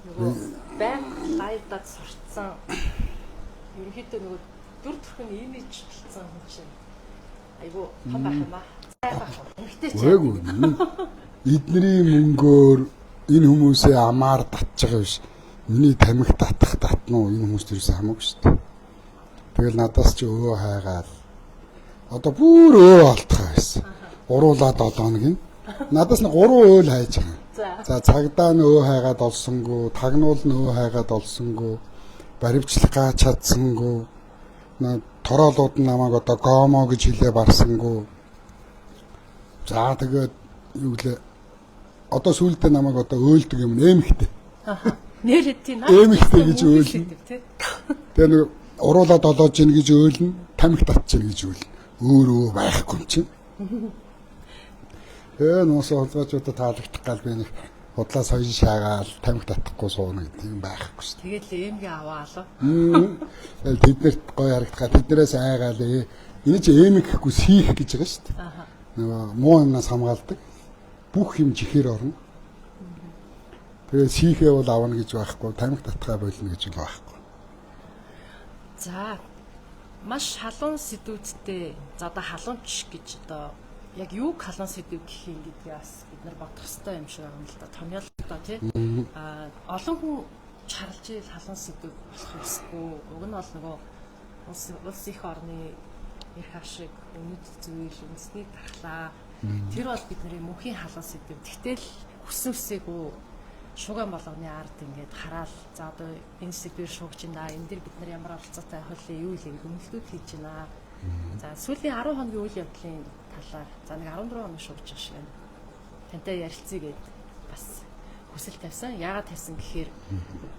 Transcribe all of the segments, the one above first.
Нөгөө байнга live-даад сурцсан, ерөнхийдөө нөгөө дүр төрх нь имиж болсон хүн чинь айгу том байх юм аа. Цай байх. Эмэгтэй ч. Үгүй. Эдний мөнгөөр энэ хүмүүсээ амаар татж байгаа биш. Миний тамхи татах татна уу, энэ хүмүүст ерөөсөө хамаагүй шүү дээ. Тэгэл надаас чи өө хайгаал. Одоо бүр өө олдох байсан. Уруулаа 7 хоног юм. Надаас нь 3 өөл хайж байгаа. За цагдаа нь өө хайгаад олсонгүй, тагнуул нь өө хайгаад олсонгүй, баривчлах гаа чадсангүй. Тороолууд нь намайг одоо гомо гэж хэлээ барсангүй. За тэгээд юу гэлээ, одоо сүүлдээ намайг одоо өөлдөг юм нэмэгтэй. Нэр тийм наа. Эмэгтэй гэж өөлнө. Тэгээ нэг уруулаад олоож ийн гэж өөлнө, тамхи татж ийн гэж өөлнө. Өөр өө байхгүй юм чинь. Нуус холбоочуудад таалагдах гал би нэг худлаа соён шаагаал тамхи татахгүй сууна гэдэг юм байхгүй шүү. Тэгэл эмгээ аваалаа. Тэгэл тэднэрт гоё харагдах, тэднэрээс айгаал. Энэ чи эмэг гэхгүй сийх гэж байгаа шүү дээ. Нөгөө муу юмнаас хамгаалдаг. Бүх юм чихээр орно. Тэгээ сийхээ бол авна гэж байхгүй, тамхи татгаа болно гэж л байхгүй. За маш халуун сэдвүүдтэй, за одоо халуунч гэж одоо яг юуг халуун сэдв гэх юм гэдгийг бас бид нар бодох хэрэгтэй юм шиг байна л да. Томьёолтой тий. Аа олон хүн чарлж ил халуун сэдв болох ёсгүй. Уг нь бол нөгөө улс их орны эрх ашиг, үнэт зүйл, үндэснийг дархлаа. Тэр бол бидний мөнхийн халуун сэдв. Тэгтэл хүссэн үсээгүй шугам болгоны ард ингээд хараал, за одоо энэ сэдвээр шуугч байна. Энэ дэр бид нар ямар оролцоотой хөлөө юу илээ гэдэг үнэлтүүд хийж байна. За сүүлийн 10 хоногийн үйл явдлын талаар, за нэг 14 хоног шуугч байгаа шиг байна. Тантай ярилцъя гэд бас хүсэл тавьсан. Яагаад тавьсан гэхээр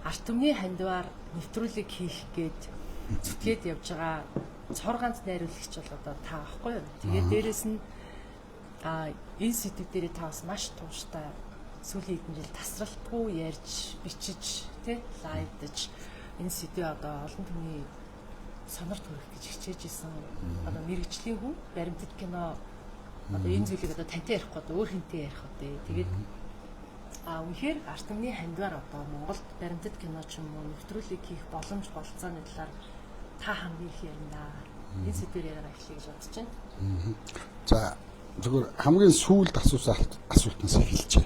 арт түмний хандвар нэвтрүүлэг хийх гээд зүтгээд явж байгаа цор ганц найруулагч бол одоо та байхгүй юу? Тэгээд дээрэс нь энэ сэдв дээрээ та бас маш тууштай сүүлийн хэдэн жил тасралтгүй ярьж, бичиж, тэ лайвдаж энэ сэдвээ одоо олон түмний сонорт хүргэх гэж хичээж исэн одоо мэрэгжлийн хүн, баримтат кино одоо энэ зүйлийг одоо тантай ярихгүй одоо өөр хэнтэй ярих вэ? Тэгээд үнэхээр арт түмний хандвар одоо Монголд баримтат кино ч юм уу нэвтрүүлэг хийх боломж болцооны талаар та хамгийн их ярина. Энэ сэдвээр яриагаа эхлэе гэж бодож байна. За зөвхөн хамгийн сүүлд асуусан асуултнаас эхэлжээ.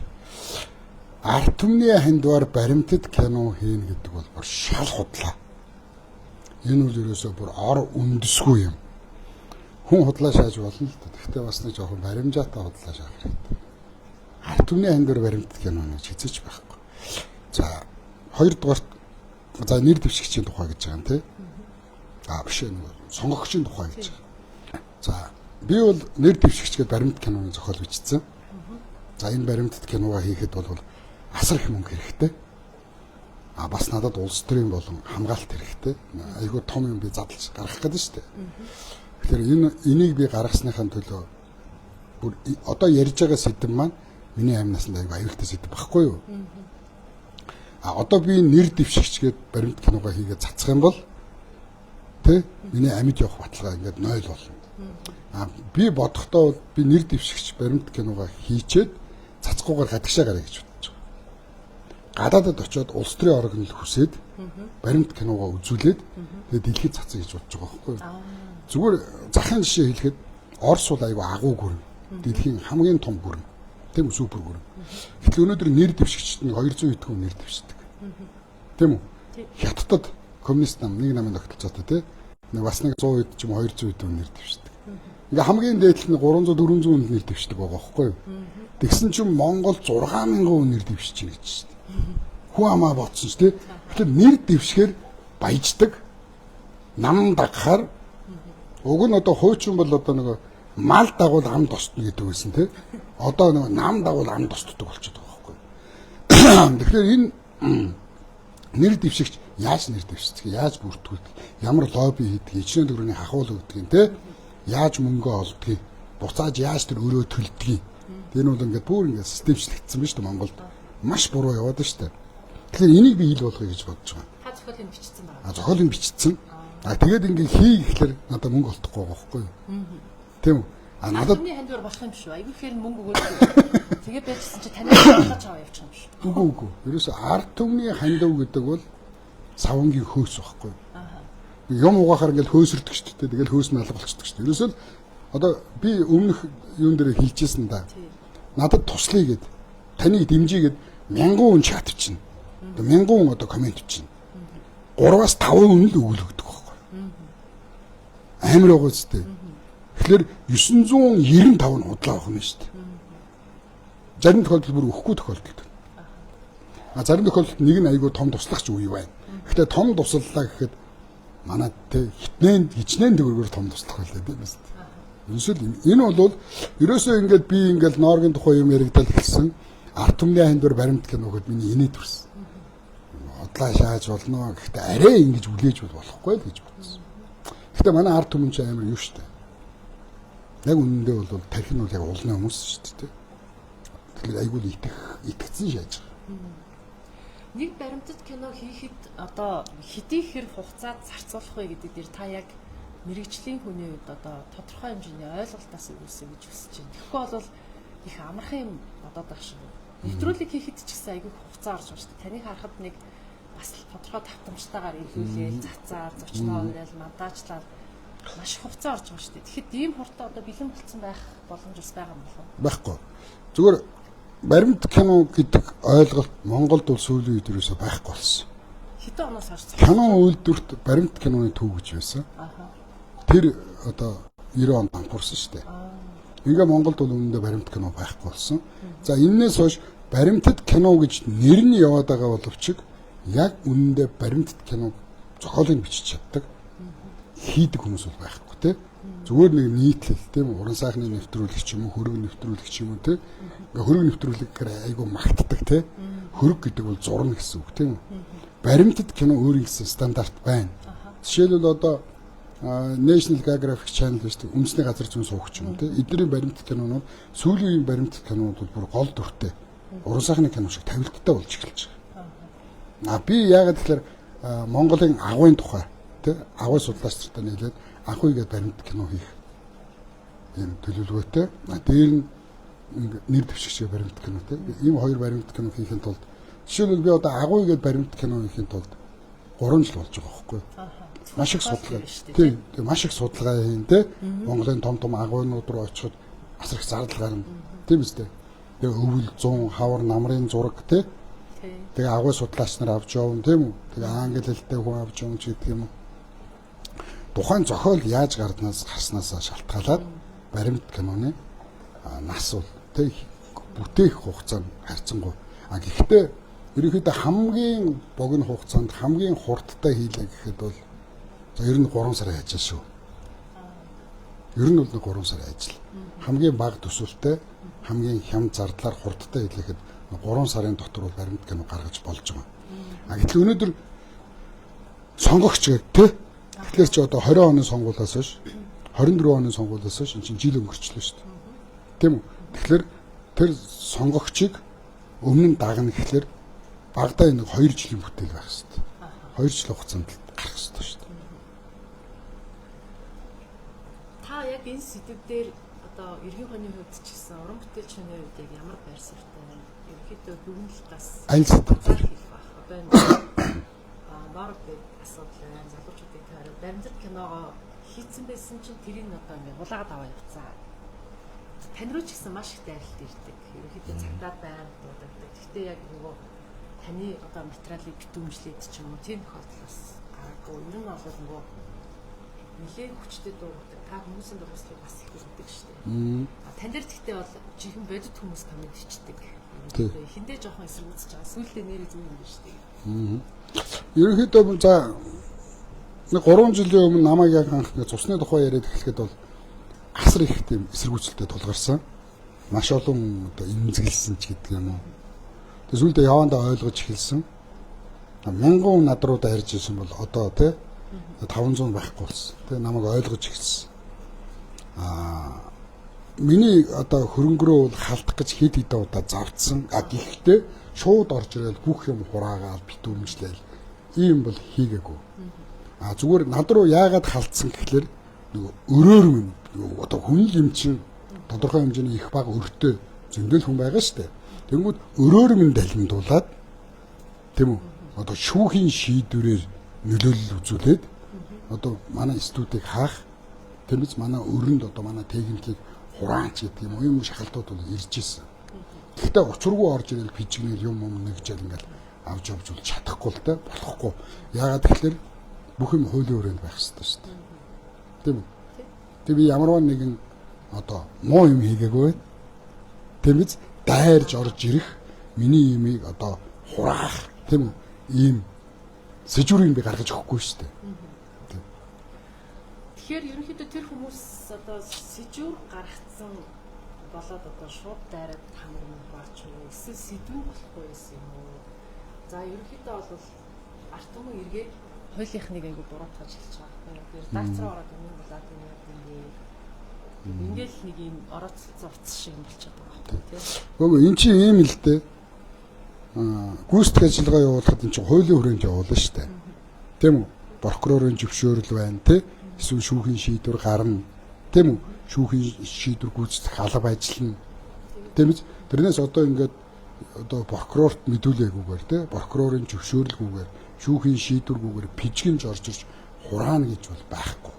Арт түмний хандвар баримтат кино хийнэ гэдэг бол бүр шал худлаа. Энэ бол ерөөсөө бүр ор үндэсгүй юм. Хүн худлаа шааж болно л да. Гэхдээ бас нэг жоохон баримжаатай худлаа шаах хэрэгтэй. Арт түмний хандвар баримтат кино гэж хэзээ ч байхгүй. За хоёрдугаарт, за нэр дэвшигчийн тухай гэж байгаа юм тий. А биш ээ, нөгөө сонгогчийн тухай гэж байгаа. За би бол нэр дэвшигч гэдэг баримт киноны зохиол бичсэн. За энэ баримтат киногоо хийхэд бол асар их мөнгө хэрэгтэй. А бас надад улс төрийн болон хамгаалалт хэрэгтэй. Айгүй том юм би задлж гаргах гэдэг шүү дээ. Тэгэхээр энийг би гаргасныхаа төлөө бүр одоо ярьж байгаа сэдэв маань миний амнаас нь айгүй аюултай сэдэв байхгүй юу? А одоо би нэр дэвшигч гээд баримт киногоо хийгээд цацах юм бол тэ миний амьд явах баталгаа ингээд 0 болно. А би бодохдоо би нэр дэвшигч баримт киногоо хийчээд цацахгүйгээр гадагшаа гараа гэж бодож байгаа. Гадаадад очиод улс төрийн органыг хүсээд баримт киногоо үзүүлээд тэгээд дэлхийд цацъя гэж бодож байгаа байхгүй юу? Зүгээр захын жишээ хэлэхэд Орос бол айгүй агуу гүрэн. Дэлхийн хамгийн том гүрэн. Тийм үү, супер гүрэн. Гэтэл өнөөдөр нэр дэвшигчд нэг 200 хэдэн хүн нэр дэвшдэг. Тийм үү? Хятадд коммунист нам нэг намын тогтолцоотой тий. Нэг бас нэг 100 хэд ч юм уу 200 хэдэн хүн нэр дэвшдэг. Ингээ хамгийн дээд нь 300 400 хүн нэр дэвшдэг байгаа байхгүй юу? Тэгсэн чинь Монгол 6000 хүн нэр дэвшиж байна гэж шүү дээ. Хүн амаа бодсон ч тий. Тэгэхээр нэр дэвшгээр баяждаг, нам дагахаар уг нь одоо хуучин бол одоо нөгөө мал дагуул ам тостно гэдэг байсан тий. Одоо нөгөө нам дагуул ам тостдог болчиход байгаа байхгүй юу? Тэгэхээр энэ нэр дэвшигч яаж нэр дэвшдэг, яаж бүртгүүлдэг, ямар лобби хийдэг, ичнэ төгрөгийн хахуул өгдөг юм те, яаж мөнгө олдгийг, буцааж яаж тэр өрөө төлдгийг. Тэр нь бол ингээд бүр ингээд системчлэгдсэн байна шүү дээ Монголд. Маш буруу яваад байна шүү дээ. Тэгэхээр энийг би хэл болгоё гэж бодож байгаа. Та зохиолыг бичсэн байна. А зохиолыг бичсэн. А тэгээд ингээд хий гэхлээр надад мөнгө олдохгүй байгаа байхгүй юу? Тийм үү? А надад Хүний хандвар болох юм шүү. Айгүй ихээр мөнгө өгөөд тэгээ байжсэн чи таныг хангаж аваа явчих юм шүү. Үгүй. Ерөөсө ард түмний хандив гэдэг бол савангийн хөөс байхгүй. Юм угаахаар ингээл хөөсөрдөг шүү дээ. Тэгэл хөөс нь алга болчихдог шүү дээ. Ерөөсөө л одоо би өмнөх юун дээр хэлжсэн да. Надад туслая гэд таныг дэмжиж гэд 1000 хүн чат бичнэ. Одоо 1000 хүн одоо комент бичнэ. 3-аас 5 хүн л өгөл өгдөг байхгүй. Амар байгаа зү. Тэгэхээр 995 нь худлаа авах юм шүү дээ. Зарим тохиолдолд бүр өгөхгүй тохиолдолд. А зарим тохиолдолд нэг нь айгүй том туслах ч үе байна. Гэхдээ том туслалаа гэхэд манай тэ хичнээн төгрөгөөр том туслах байлаа тийм үү? Ерөөсөө энэ бол ерөөсөө ингээд би ингээд Норгийн тухай юм яригдал эхэлсэн. Ард түмний хандвар баримт кино гэхэд миний инээ төрсөн. Худлаа шааж болно. Гэхдээ арай ингэж үлээж болохгүй л гэж бодсон. Гэхдээ манай ард түмэн чинь амар юу шүү дээ. Яг үнэндээ бол тархи нь бол яг улны хүмүүс шүү дээ. Тэгэхээр айгүй л итгэцэн шааж байгаа. Нэг баримтат кино хийхэд одоо хэдий хэр хугацаад зарцуулах вэ гэдэг дээр та яг мэрэгжлийн хүний хувьд одоо тодорхой хэмжээний ойлголтоос өгүүлсэн гэж хүсэж байна. Тэгэхгүй бол их амархан юм бодоод байх шиг. Нэвтрүүлэг хийхэд ч гэсэн айгүй хугацаа орж байгаа шүү дээ. Таныг харахад нэг бас тодорхой давтамжтайгаар илүүлээл, цацаад, зочноо уриал, монтажлал маш их хугацаа орж байгаа шүү дээ. Тэгэхэд ийм хурдан одоо бэлэн болцсон байх боломж бас байгаа юм болов уу? Байхгүй. Зүгээр баримт кино гэдэг ойлголт Монголд бол сүүлийн үед юусоо байхгүй болсон. Хэдэн оноос хойш кино үйлдвэрт баримт киноны төв гэж байсан. Тэр одоо 90 онд дампуурсан шүү дээ. Ингээ Монголд бол үнэндээ баримт кино байхгүй болсон. За энэнээс хойш баримтат кино гэж нэр нь яваад байгаа боловч яг үнэндээ баримтат кино зохиолыг бичиж чаддаг хийдэг хүмүүс бол байхгүй тий. Зүгээр нэг нийтлэл тийм уран сайхны нэвтрүүлэг ч юм уу, хөрөг нэвтрүүлэг ч юм уу тий. Ингээ хөрөг нэвтрүүлэг гэхээр айгүй магтдаг тий. Хөрөг гэдэг бол зурна гэсэн үг тийм үү. Баримтат кино өөрийн гэсэн стандарт байна. Жишээлбэл одоо National Geographic Channel гэж тийм үндэсний газар зүүн суугч юм тий. Эдний баримтат кинонууд сүүлийн үеийн баримтат кинонууд бол бүр гол дүртэй уран сайхны кино шиг тавилттай болж эхэлж байгаа. А би яагаад тэгэхээр Монголын агуйн тухай тий агуй судлаач нартай нийлээд агуй гэдэг баримт кино хийх ийм төлөвлөгөөтэй. А дээр нь нэр дэвшигчээ баримт кино тий. Ийм хоёр баримт кино хийхин тулд жишээлбэл би одоо агуй гэдэг баримт кино хийхин тулд 3 жил болж байгаа байхгүй юу? Маш их судалгаа. Тийм, маш их судалгаа хийн тий. Монголын том том агуйнууд руу очиход асар их зардал гарна. Тийм үстэй. Тэгээ өвөл 100 хавар намрын зураг тий. Тэгээ агуй судлаач нар авч явна тийм үү? Тэгээ англи хэлтэй хүн авч явна ч гэдэг юм уу. Тухайн зохиол яаж гарснаас шалтгаалаад баримт киноны нас бол тэг бүтээх хугацаа нь харьцангуй. А гэхдээ ерөнхийдөө хамгийн богино хугацаанд хамгийн хурдтай хийлээ гэхэд бол за ер нь 3 сарын ажил шүү. Ер нь бол 3 сарын ажил. Хамгийн бага төсөвтэй, хамгийн хямд зардлаар хурдтай хийлэхэд 3 сарын дотор бол баримт кино гаргаж болж байгаа. А гэтэл өнөөдөр сонгогч гэх тэ. Тэгэхээр чи одоо 20 оны сонгуулиас хойш 24 оны сонгуулиас хойш эн чинь жил өнгөрчлөө шүү дээ. Тийм үү? Тэгэхээр тэр сонгогчийг өмнө нь дагна гэхлээр багадаа энэ 2 жилийн бүтээл байх хэрэгтэй. 2 жил хугацаанд гарах хэрэгтэй шүү дээ. Та яг энэ сэдв дээр одоо эргийн хоньны хувьд ч гэсэн уран бүтээлчний хувьд яг ямар байр суурьтай байна? Ерөнхийдөө бүгэн л бас аль сэдв дээр хэлэх байх. Одоо энэ норг асуудал байна. Залуучуудын тойрог баримтат киногоо хийцэн байсан чинь тэрийг одоо ингээд хулаагаад аваа явцаа. Тань руу ч гэсэн маш их дайралт ирдэг. Ерөнхийдөө цагдаа байнга дуудагддаг. Гэхдээ яг нөгөө таны одоо материалыг битүүмжлээд ч юм уу тийм тохиолдол бас гараагүй. Ер нь бол нөгөө нэлээд хүчтэй дуугадаг. Та хүмүүсийн дурсгалыг бас их өргөдөг шүү дээ. Тань дээр гэхдээ бол жинхэнэ бодит хүмүүс коммент бичдэг. Эхэндээ жоохон эсэргүүцэж байгаа. Сүүлдээ нэрээ зөв юм биш үү? Ерөнхийдөө за нэг 3 жилийн өмнө намайг яг анх цусны тухай яриад эхлэхэд бол асар их тийм эсэргүүцэлтэй тулгарсан. Маш олон одоо эмзэглсэн ч гэдэг юм уу. Тэгээ сүүлдээ явандаа ойлгож эхэлсэн. 1000 хүн над руу дайрж ирсэн бол одоо тий 500 байхгүй болсон. Тэгээ намайг ойлгож эхэлсэн. Миний одоо хөрөнгөрөө бол халдах гэж хэд хэдэн удаа завдсан. А гэхдээ шууд орж ирэл бүх юм хураагаал битүүмжлээл ийм бол хийгээгүй. А зүгээр над руу яагаад халдсан гэхлээр нөгөө өрөөр минь одоо хүн л юм чинь Тодорхой хэмжээний их баг өртөө зөндөл хүн байгаа шүү дээ. Тэнгүүд өрөөр минь далимдуулаад тийм үү? Одоо шүүхийн шийдвэрээр нөлөөлөл үзүүлээд одоо манай студийг хаах, тэрнээс манай өрөнд одоо манай техникийг хураач гэдэг юм уу юм шахалтууд бол ирж исэн. Гэхдээ учиргүй орж ирэл пижигнэл юм юм нэгжэл ингээл авч явж бол чадахгүй л дээ, болохгүй. Яагаад гэхээр бүх юм хуулийн хүрээнд байх ёстой шүү дээ. Тийм үү? Тэг би ямарваа нэгэн одоо муу юм хийгээгүй. Тийм биз? Дайрж орж ирэх миний имийг одоо хураах тийм үү? Ийм сэжүүрийг би гаргаж өгөхгүй шүү дээ. Тэгэхээр ерөнхийдөө тэр хүмүүс одоо сэжүүр гаргацсан болоод одоо шууд дайраад хамар юм баач уу? Эсвэл сэдвэн болохгүй байсан юм уу? За ерөнхийдөө бол арт түмэн эргээд хуулийнхныг айгу буруутгаж хэлж байгаа байхгүй юу? Редакц руу ороод юм болоод юм яа юм. Ингээл нэг юм орооцолцсон утас шиг юм болчиход байгаа байхгүй тий. Үгүй эн чинь ийм л дээ. Гүйцэтгэх ажиллагаа явуулахад эн чинь хуулийн хүрээнд явуулна шүү дээ. Тийм үү? Прокурорын зөвшөөрөл байна тий. Эсвэл шүүхийн шийдвэр гарна. Тийм үү? Шүүхийн шийдвэр гүйцэтгэх алба ажиллана. Тийм биз? Тэрнээс одоо ингээд одоо прокурорт мэдүүлээгүйгээр тий, прокурорын зөвшөөрлгүйгээр, шүүхийн шийдвэргүйгээр пижгэнж орж ирж хураана гэж бол байхгүй.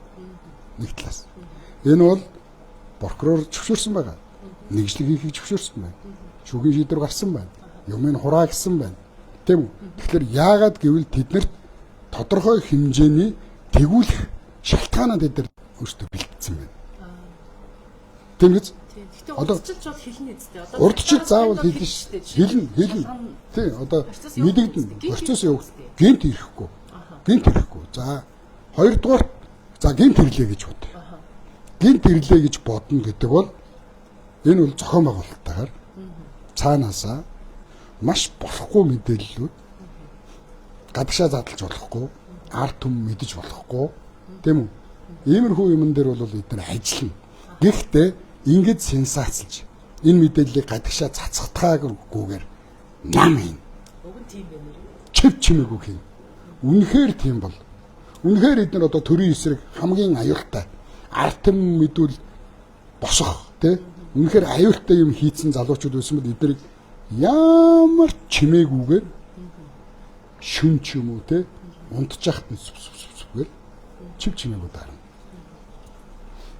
Нэг талаас. Энэ бол прокурор зөвшөөрсөн байгаа. Нэгжлэг хийхийг зөвшөөрсөн байна. Шүүхийн шийдвэр гарсан байна. Юмыг хураа гэсэн байна. Тийм үү? Тэгэхээр яагаад гэвэл тэднэрт тодорхой хэмжээний тэгүүлэх шалтгаанаа тэд нар өөрсдөө бэлтгэсэн байна. Тийм биз? Гэхдээ урдчилж бол хэлнэ үстэй. Одоо урдчил заавал хэлнэ шүү дээ. Хэлнэ. Тийм одоо мэдэгдэн процесс явагдана. Гэмт ирэхгүй. Гэмт ирэхгүй. За хоёрдугаар за гэмт ирлээ гэж бод. Гэмт ирлээ гэж бодно гэдэг бол энэ бол зохион байгуулалттайгаар цаанаасаа маш болохгүй мэдээллүүд гадагшаа задлж болохгүй, ард түмэн мэдэж болохгүй, тийм үү? Иймэрхүү юмн дээр бол эдгээр ажиллана. Гэхдээ ингэж сенсацлж энэ мэдээллийг гадагшаа цацхтаагүйгээр нам хийн. Уг нь тийм байна уу? Чив чимээгүй хийн. Үнэхээр тийм бол. Үнэхээр эдгээр одоо төрийн эсрэг хамгийн аюултай ард түмэн мэдүүл босох тий. Үнэхээр аюултай юм хийцэн залуучууд байсан бол эднэрийг ямар чимээгүйгээр шүн ч юм уу тий унтчихт нь сүп сүп сүп сүпгээр чив чимээгүй дарна.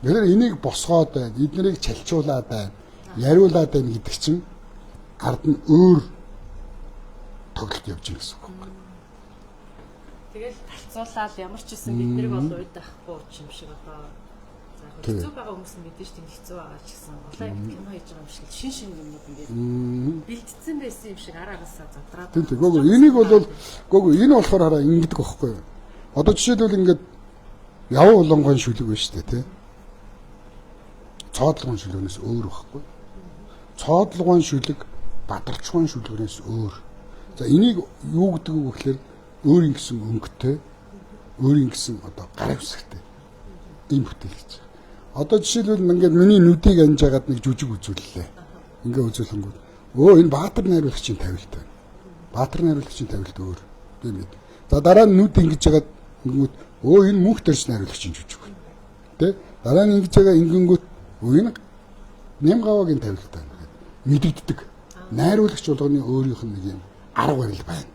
Тэгэхээр энийг босгоод байна, эднэрийг чалчуулаад байна, яриулаад байна гэдэг чинь ард нь өөр тоглолт явж байгаа гэсэн үг байхгүй. Тэгэл талцуулаад ямар ч үсэн бид нарыг бол уйдахгүй юм шиг одоо за яг хэцүү байгаа хүмүүс нь мэдэн шүү дээ, хэцүү байгаа ч гэсэн улаан ингэ кино хийж байгаа юм шиг шин шин юмнууд ингээд бэлтцсэн байсан юм шиг ар араасаа задраад. Тийм тийм. Гүг энийг бол гүг энэ болохоор хараа ингэдэг байхгүй юу? Одоо жишээлбэл ингээд явуу улангон шүлэг байна шүү дээ тий. Цоодлогон шүлгэнээс өөр байхгүй. Цоодлогон шүлэг бадарчхан шүлгэнээс өөр. За энийг юу гэдэг вэ гэхээр өөрийн гэсэн өнгөтэй, өөрийн гэсэн одоо гар үсгтэй ийм бүтээл гэж. Одоо жишээлбэл ингээд миний нүдийг анжаагаад нэг жүжиг үзүүллээ. Ингээ үзүүлэнгүүт өө энэ Баатар найруулагчийн тавилт байна. Баатар найруулагчийн тавилт өөр. Тийм ээ. За дараа нь нүд ингэж жагаад ингэнгүүт өө энэ мөнх дэрс найруулагчийн жүжиг байна. Тэ? Дараа нь ингэж байгаа ингэнгүүт өө энэ Нямгавагийн тавилт байна гэдэг мэдэгддэг. Найруулагч болгоны өөрийнх нь нэг юм арга барил байна.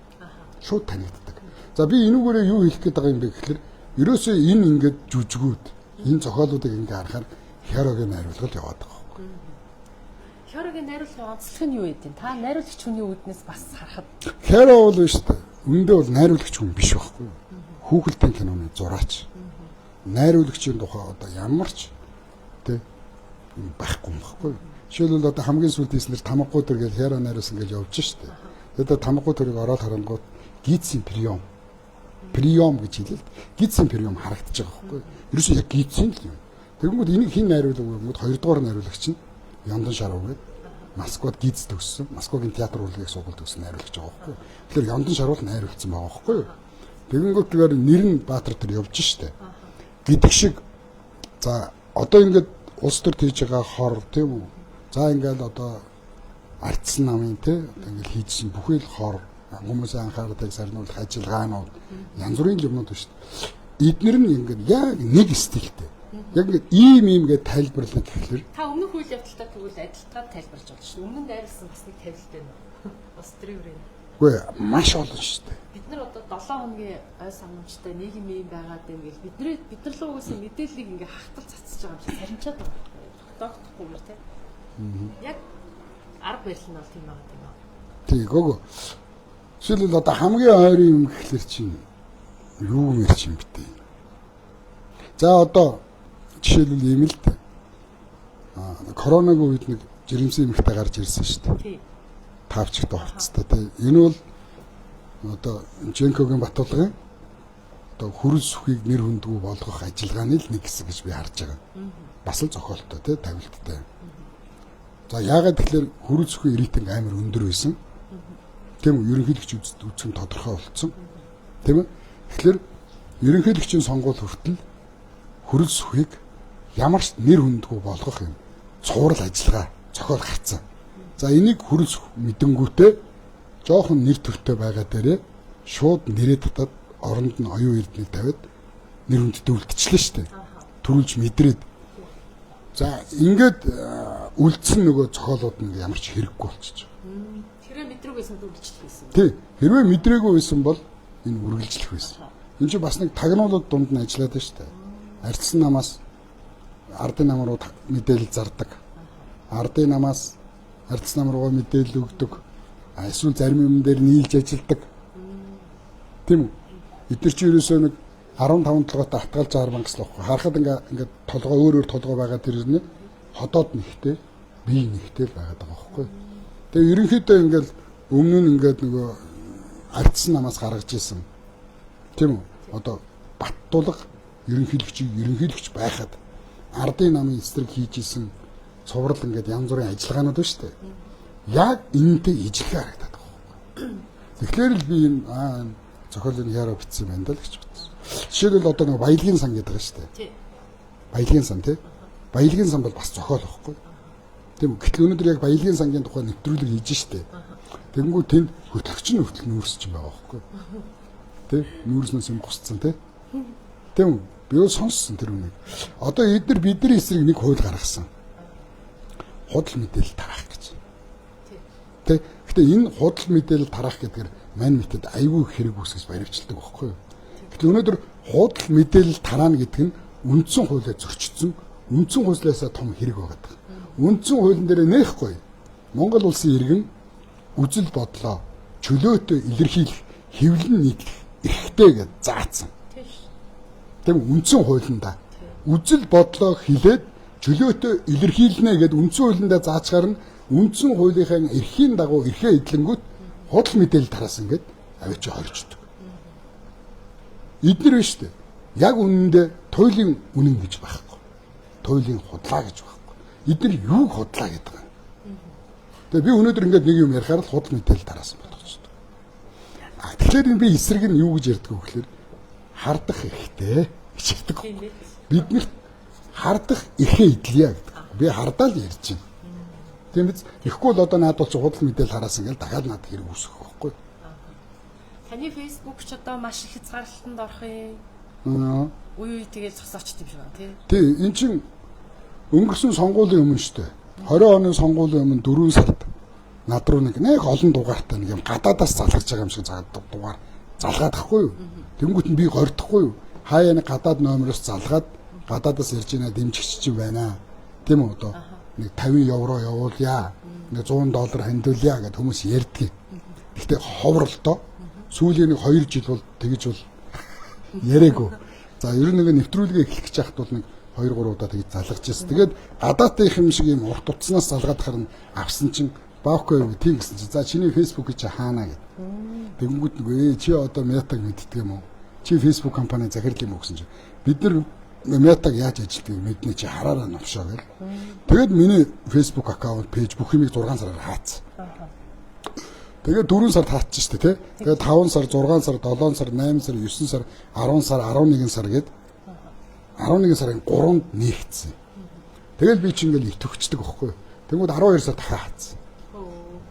Шууд танигддаг. За би энүүгээрээ юу хэлэх гээд байгаа юм бэ гэхэлэр ерөөсөө энэ ингээд жүжигүүд энэ зохиолуудыг ингээ харахаар Хярогийн найруулга л яваад байгаа байхгүй. Хярогийн найруулгын онцлог нь юу вэ? Та найруулагч хүний үүднээс бас харахад Хяро бол биш үү? Үүндээ бол найруулагч хүн биш байхгүй. Хүүхэлдэйн киноны зураач. Найруулагчийн тухай одоо ямар ч тэ юм байхгүй юм байхгүй. Жишээлбэл одоо хамгийн сүүлд хийснээр Тамгагүй төр гэж Хяро найруулсан гэж явж штэ. Тэгээд Тамгагүй төрийг ороод харангуут Гитсийн прием. Прием гэж хэлээ л. Гитсийн прием харагдаж байгаа байхгүй. Ерөөсөө яг Гитсийн л юм. Тэгэнгүүт энийг хэн найруулав вэ гэнгүүт хоёрдугаар найруулагч нь Яндан Шарав гэдэг. Москвад Гитс төгссөн. Москвагийн театр урлагийн сургуульд төгссөн найруулагч байгаа байхгүй. Тэгэхээр Яндан Шарав л найруулсан байгаа байхгүй. Тэгэнгүүт тэгэхээр нэр нь Баатар төр явж штэ. Гэдэг шиг за одоо ингээд улс төр хийж байгаа хор тийм үү? За ингээд одоо ардсан намын тий одоо ингээд хийжсэн бүхэл хор хүмүүсийн анхаарлыг сарниулах ажиллагаанууд янз бүрийн юмнууд байна шүү дээ. Эднэр нь ингээд яг нэг стилтэй. Яг ингээд ийм ийм гэж тайлбарлах гэхэлэр та өмнөх үйл явдал байдалтай тэгвэл адилтгаад тайлбарлаж болно шүү. Өмнө нь дайрлсан бас нэг тавилт байна уу? Бас тэр юу юм? Үгүй маш олон шүү дээ. Бид нар одоо 7 хоногийн ой санамжтай нийгэм юм байгаад байна гэл бид нар л угаасаа мэдээллийг ингээ хахтал цацж байгаа юм шиг сарничаад байгаа байхгүй юу? Тогтохдохгүйгээр тий. Яг арга барил нь бол тийм байгаа юм аа. Тий, гоо. Жишээлбэл одоо хамгийн ойрын юм гэхлээр чинь юу юм ярьч юм бэ те. За одоо жишээлбэл ийм л дээ. Коронагийн үед нэг жирэмсэн эмэгтэй гарч ирсэн шүү дээ. Тий. Таавчтай хувцастай тий. Энэ бол одоо Женкогийн Батулгын одоо хөрөл сүхийг нэр хүндгүй болгох ажиллагааны л нэг хэсэг гэж би харж байгаа. Бас л зохиолтой тий, тавилттай. За яагаад тэгэхээр хөрөл сүхийн рейтинг амар өндөр байсан. Тийм үү? Ерөнхийлөгч үзэх нь тодорхой болцсон. Тийм үү? Тэгэхээр ерөнхийлөгчийн сонгуул хүртэл хөрөл сүхийг ямар ч нэр хүндгүй болгох юм цуврал ажиллагаа зохиол гарцсан. За энийг хөрөл сүх мэдэнгүүтээ жоохон нэр төртэй байгаа дээрээ шууд нэрээ татаад оронд нь оюун эрднийг тавиад нэр хүндтэй үлдчихлээ шүү дээ. Төрүүлж мэдрээд. За ингээд үлдсэн нөгөө зохиолууд нь ямар ч хэрэггүй болчихж байгаа. Хэрвээ мэдрээгүй байсан бол үргэлжлэх байсан. Тий. Хэрвээ мэдрээгүй байсан бол энэ үргэлжлэх байсан. Энд чинь бас нэг тагнуулууд дунд нь ажиллаад байна шүү дээ. Арчсан намаас ардын нам руу мэдээлэл зардаг. Ардын намаас ардсан нам руугаа мэдээлэл өгдөг. Эсвэл зарим юм дээр нийлж ажилладаг. Тийм үү? Эдгээр чинь ерөөсөө нэг 15 толгойтой атгаалж 60 мянга л байхгүй. Харахад ингээ толгой өөр өөр толгой байгаа тэр нь ходоод нэгтэй, бие нэгтэй л байгаад байгаа байхгүй. Тэгээ ерөнхийдөө ингээл өмнө нь ингээд нөгөө ардсан намаас гаргаж исэн. Тийм үү? Одоо Баттулга ерөнхийлөгчийг ерөнхийлөгч байхад ардын намын эсрэг хийж исэн цуврал ингээд янз бүрийн ажиллагаанууд байна шүү дээ. Яг энэтэй ижлэхээ харагдаад байгаа байхгүй. Тэгэхээр л би энэ зохиолын яараа бичсэн юм байна даа л гэж бодсон. Жишээлбэл одоо нэг баялагын сан гэдэг байгаа шүү дээ. Тий. Баялагын сан тий. Баялагын сан бол бас зохиол байхгүй. Тийм үү? Гэтэл өнөөдөр яг баялагын сангийн тухай нэвтрүүлэг хийж штэ. Тэгэнгүүт тэнд хөтлөгч нь хүртэл нүүрс чинь байгаа байхгүй. Тий? Нүүрснээс юм гусцсан тий. Тийм үү? Би бол сонссон тэр үнийг. Одоо эдгээр бидний эсрэг нэг хууль гаргасан. Худал мэдээлэл тараах гэж. Тэ? Гэтэ энэ худал мэдээлэл тараах гэдгээр мань мэтэд айгүй хэрэг үүсгэж баривчилдаг байхгүй юу? Гэтэл өнөөдөр худал мэдээлэл тараана гэдэг нь үндсэн хуулиа зөрчсөн, үндсэн хуулиасаа том хэрэг байгаа даа. Үндсэн хуулийн дээр нээхгүй. Монгол улсын иргэн үзэл бодлоо чөлөөтэй илэрхийлэх, хэвлэн нийтлэх эрхтэй гэж заасан. Тийм үндсэн хуулиндаа үзэл бодлоо хилээд чөлөөтэй илэрхийлнэ гэд үндсэн хуулиндаа заачгаар нь үндсэн хуулийнхаа эрхийн дагуу эрхээ эдлэнгүүт худал мэдээлэл тараасан гэд авчи хорждог. Эднэр биш үү? Яг үнэндээ туйлын үнэн гэж байхгүй. Туйлын худлаа гэж байхгүй. Эднэр юуг худлаа гэдэг юм. Тэгээ би өнөөдөр ингээд нэг юм ярихаар л худал мэдээлэл тараасан бодгоч. А тэгэхээр энэ би эсрэг нь юу гэж ярьдаг вэ гэхээр хардах эрхтэй гэж ярьдаг. Биднэрт хардах эрхээ эдлэе гэдэг. Би хардаа л ярьж байна. Тийм биз? Тэгэхгүй бол одоо наад бол чи худал мэдээлэл хараасан ингээл дахиад над хэрэг үүсгэх байхгүй. Таны Facebook ч одоо маш их хязгаарлалтанд орох юм. Үе үе тэгэл зогсоочт юм шиг байна тий. Тий, эн чин өнгөрсөн сонгуулийн өмнө шүү дээ. 20 оны сонгуулийн өмнө 4 сард над руу нэг олон дугаартай нэг юм гадаадаас залгаж байгаа юм шиг дугаар залгаад ахгүй юу? Тэнгүүт нь би гордохгүй юу? Хаяа нэг гадаад номероос залгаад гадаадаас ирж байна дэмжигч чинь байна. Тийм үү одоо нэг 50 евро явуулъя. Нэг 100 доллар хандуулъя гэд хүмүүс ярьдгийг. Гэхдээ ховор л доо. Сүүлийн нэг 2 жил бол тэгж бол яриаггүй. За ер нь нэг нэвтрүүлгээ эхлэх гэж яхад бол нэг 2 3 удаа тэгж залгаж ирсэн. Тэгээд гадаадынх юм шиг юм урт утаснаас залгаад харна авсан чинь баахгүй юу тийм гэсэн чинь за чиний Facebook чи хаана гэд. Тэгэнгүүт нэг чи одоо Meta-г мэддэг юм уу? Чи Facebook компани захирал юм уу гэсэн чинь бид нар Meta-г яаж ажилтгийг мэднэ чи хараараа новшоо гэл. Тэгээд миний Facebook аккаунт, пэйж бүх юмыг 6 сараар хаацсан. Тэгээд 4 сард хаацсан шүү дээ, тий. Тэгээд 5 сар, 6 сар, 7 сар, 8 сар, 9 сар, 10 сар, 11 сар гээд 11 сарын 3-нд нээгдсэн. Тэгэл би чи ингээл итгэвчдэг байхгүй. Тэнгүүд 12 сар дахиад хаацсан.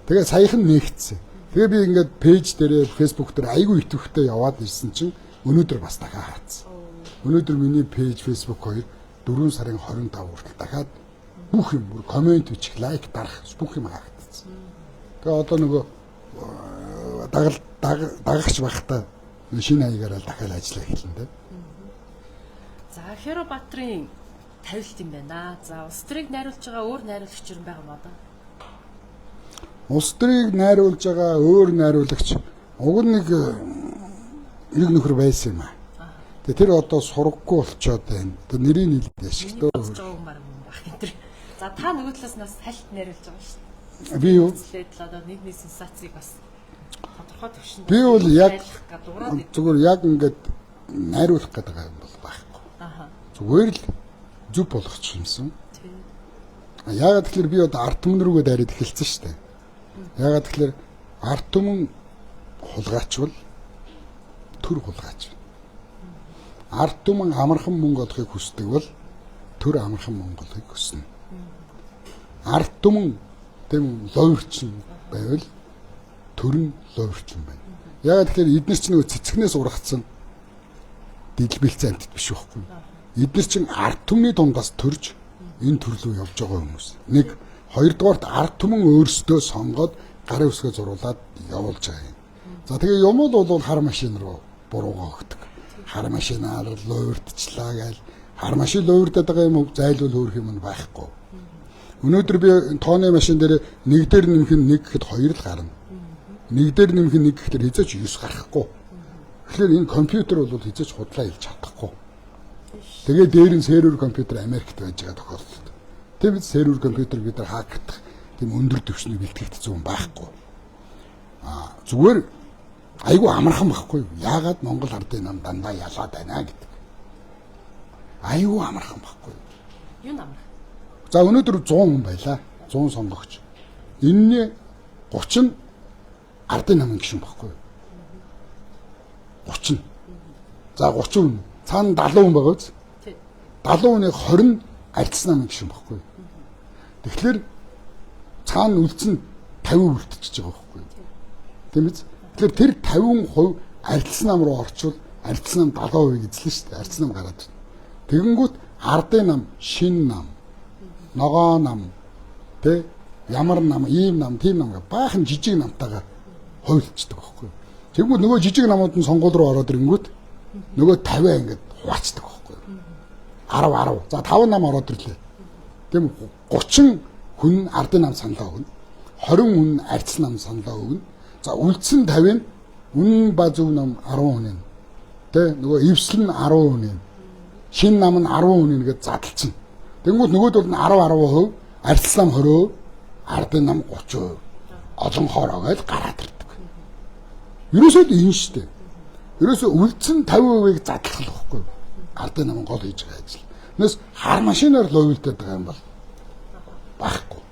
Тэгээд саяхан нээгдсэн. Тэгээ би ингээд пэйж дээрээ Facebook дээр айгүй итгэвтэй яваад ирсэн чинь өнөөдөр бас дахиад хаацсан. Өнөөдөр миний пэйж Facebook 2 4 сарын 25 хүртэл дахиад Бүх юм бүр комент бичих, лайк дарах бүх юм хаагдсан. Тэгээ одоо нөгөө дагал дагагч байхдаа шинэ хаягаараа дахиад ажиллаа эхэлнэ дээ. За Херо Баатрын тавилт юм байна. За улс төрийг найруулж байгаа өөр найруулагч юм байгаа юм одоо. Улс төрийг найруулж байгаа өөр найруулагч уг нь нэг нөхөр байсан юм аа. Тэгээ тэр одоо сургаггүй болчоод байна. Одоо нэрийг хэлээд ашигтай. За та нөгөө талаас нь бас хальт найруулж байгаа шүү дээ. Би юу? Одоо нийгмийн сенсацийг бас тодорхой түвшинд би бол яг зүгээр яг ингээд найруулах гэдэг юм бол байхгүй. Аха. Зүгээр л зөв болгочих юмсан. Яагаад тэгэхээр би одоо ард түмэн рүүгээ дайраад эхэлсэн шүү дээ. Яагаад тэгэхээр ард түмэн хулгайч бол төр хулгайч. Ард түмэн амархан мөнгө олохыг хүсдэг бол төр амархан мөнгө олохыг хүснэ. Ард түмэн тийм ловирчин байвал төр нь ловирчин байна. Яагаад тэгэхээр эдгээр чинь нөгөө цэцгнээс ургацсан дэлбэлцэн амьтад биш байхгүй. Эдгээр чинь ард түмний дундаас төрж энэ төрлөө явж байгаа хүмүүс. Нэг, хоёрдугаарт ард түмэн өөрсдөө сонгоод гарын үсгээ зуруулад явуулж байгаа юм. За тэгээ юм бол хар машин руу буруугаа өгдөг. Хар машинаар луурдчлаа гээл хар машин луурдаад байгаа юм зайлвал хөөх юм байхгүй. Өнөөдөр би тооны машин дээр нэг дээр нэмэх нь нэг гэхэд хоёр л гарна. Нэг дээр нэмэх нь нэг гэхээр хэзээ ч 9 гарахгүй. Тэгэхээр энэ компьютер бол хэзээ ч худлаа хэлж чадахгүй. Тэгээ дээр нь сервер компьютер Америкт байж байгаа тохиолдолд. Тийм биз, сервер компьютер бид нар хакердах тийм өндөр түвшний бэлтгэгдсэн юм байхгүй. Аа зүгээр айгүй амархан байхгүй юу? Яагаад Монгол ардын нам дандаа ялаад байна гэдэг. Айгүй амархан байхгүй юу? Юу амархан? За өнөөдөр 100 хүн байлаа. 100 сонгогч. Энэний 30 нь ардын намын гишүүн байхгүй юу? 30. За 30 хүн. Цаана 70 хүн байгаа биз? 70 хүний 20 нь ардсан намын гишүүн байхгүй юу? Тэгэхээр цаана үлдсэн 50 үлдчихэж байгаа байхгүй юу? Тийм биз? Тэгэхээр тэр 50% ардсан нам руу орчвол ардсан нам 70% эзлэн шүү дээ. Ардсан нам гараад ирнэ. Тэгэнгүүт ардын нам, шин нам, ногоо нам, тэ ямар нам, ийм нам, тийм нам гэх баахан жижиг намтайгаа хуйлцдаг байхгүй юу? Тэгэнгүүт нөгөө жижиг намууд нь сонгуул руу ороод ирэнгүүт нөгөө 50 ингээд хуваацдаг байхгүй юу? 10 10. За 5 нам ороод ирлээ. Тийм 30 хүн ардын нам саналаа өгнө. 20 хүн ардсан нам саналаа өгнө. За үлдсэн 50 нь үнэн ба зөв нам 10 хүн нь. Тэ нөгөө эвсэл нь 10 хүн нь. Шин нам нь 10 хүн нь гэж задлцсан. Тэнгүүд нөгөөдөл нь 10 10%, ардсан нам 20%, ардын нам 30%. Олон хоороо гэж гараад ирдэг. Ерөөсөө л энэ шүү дээ. Ерөөсөө үлдсэн 50%-ийг задлах л байхгүй юу? Ардын нам гол хийж байгаа ажил. Тэрнээс хар машинаар ловилдаад байгаа юм бол байхгүй.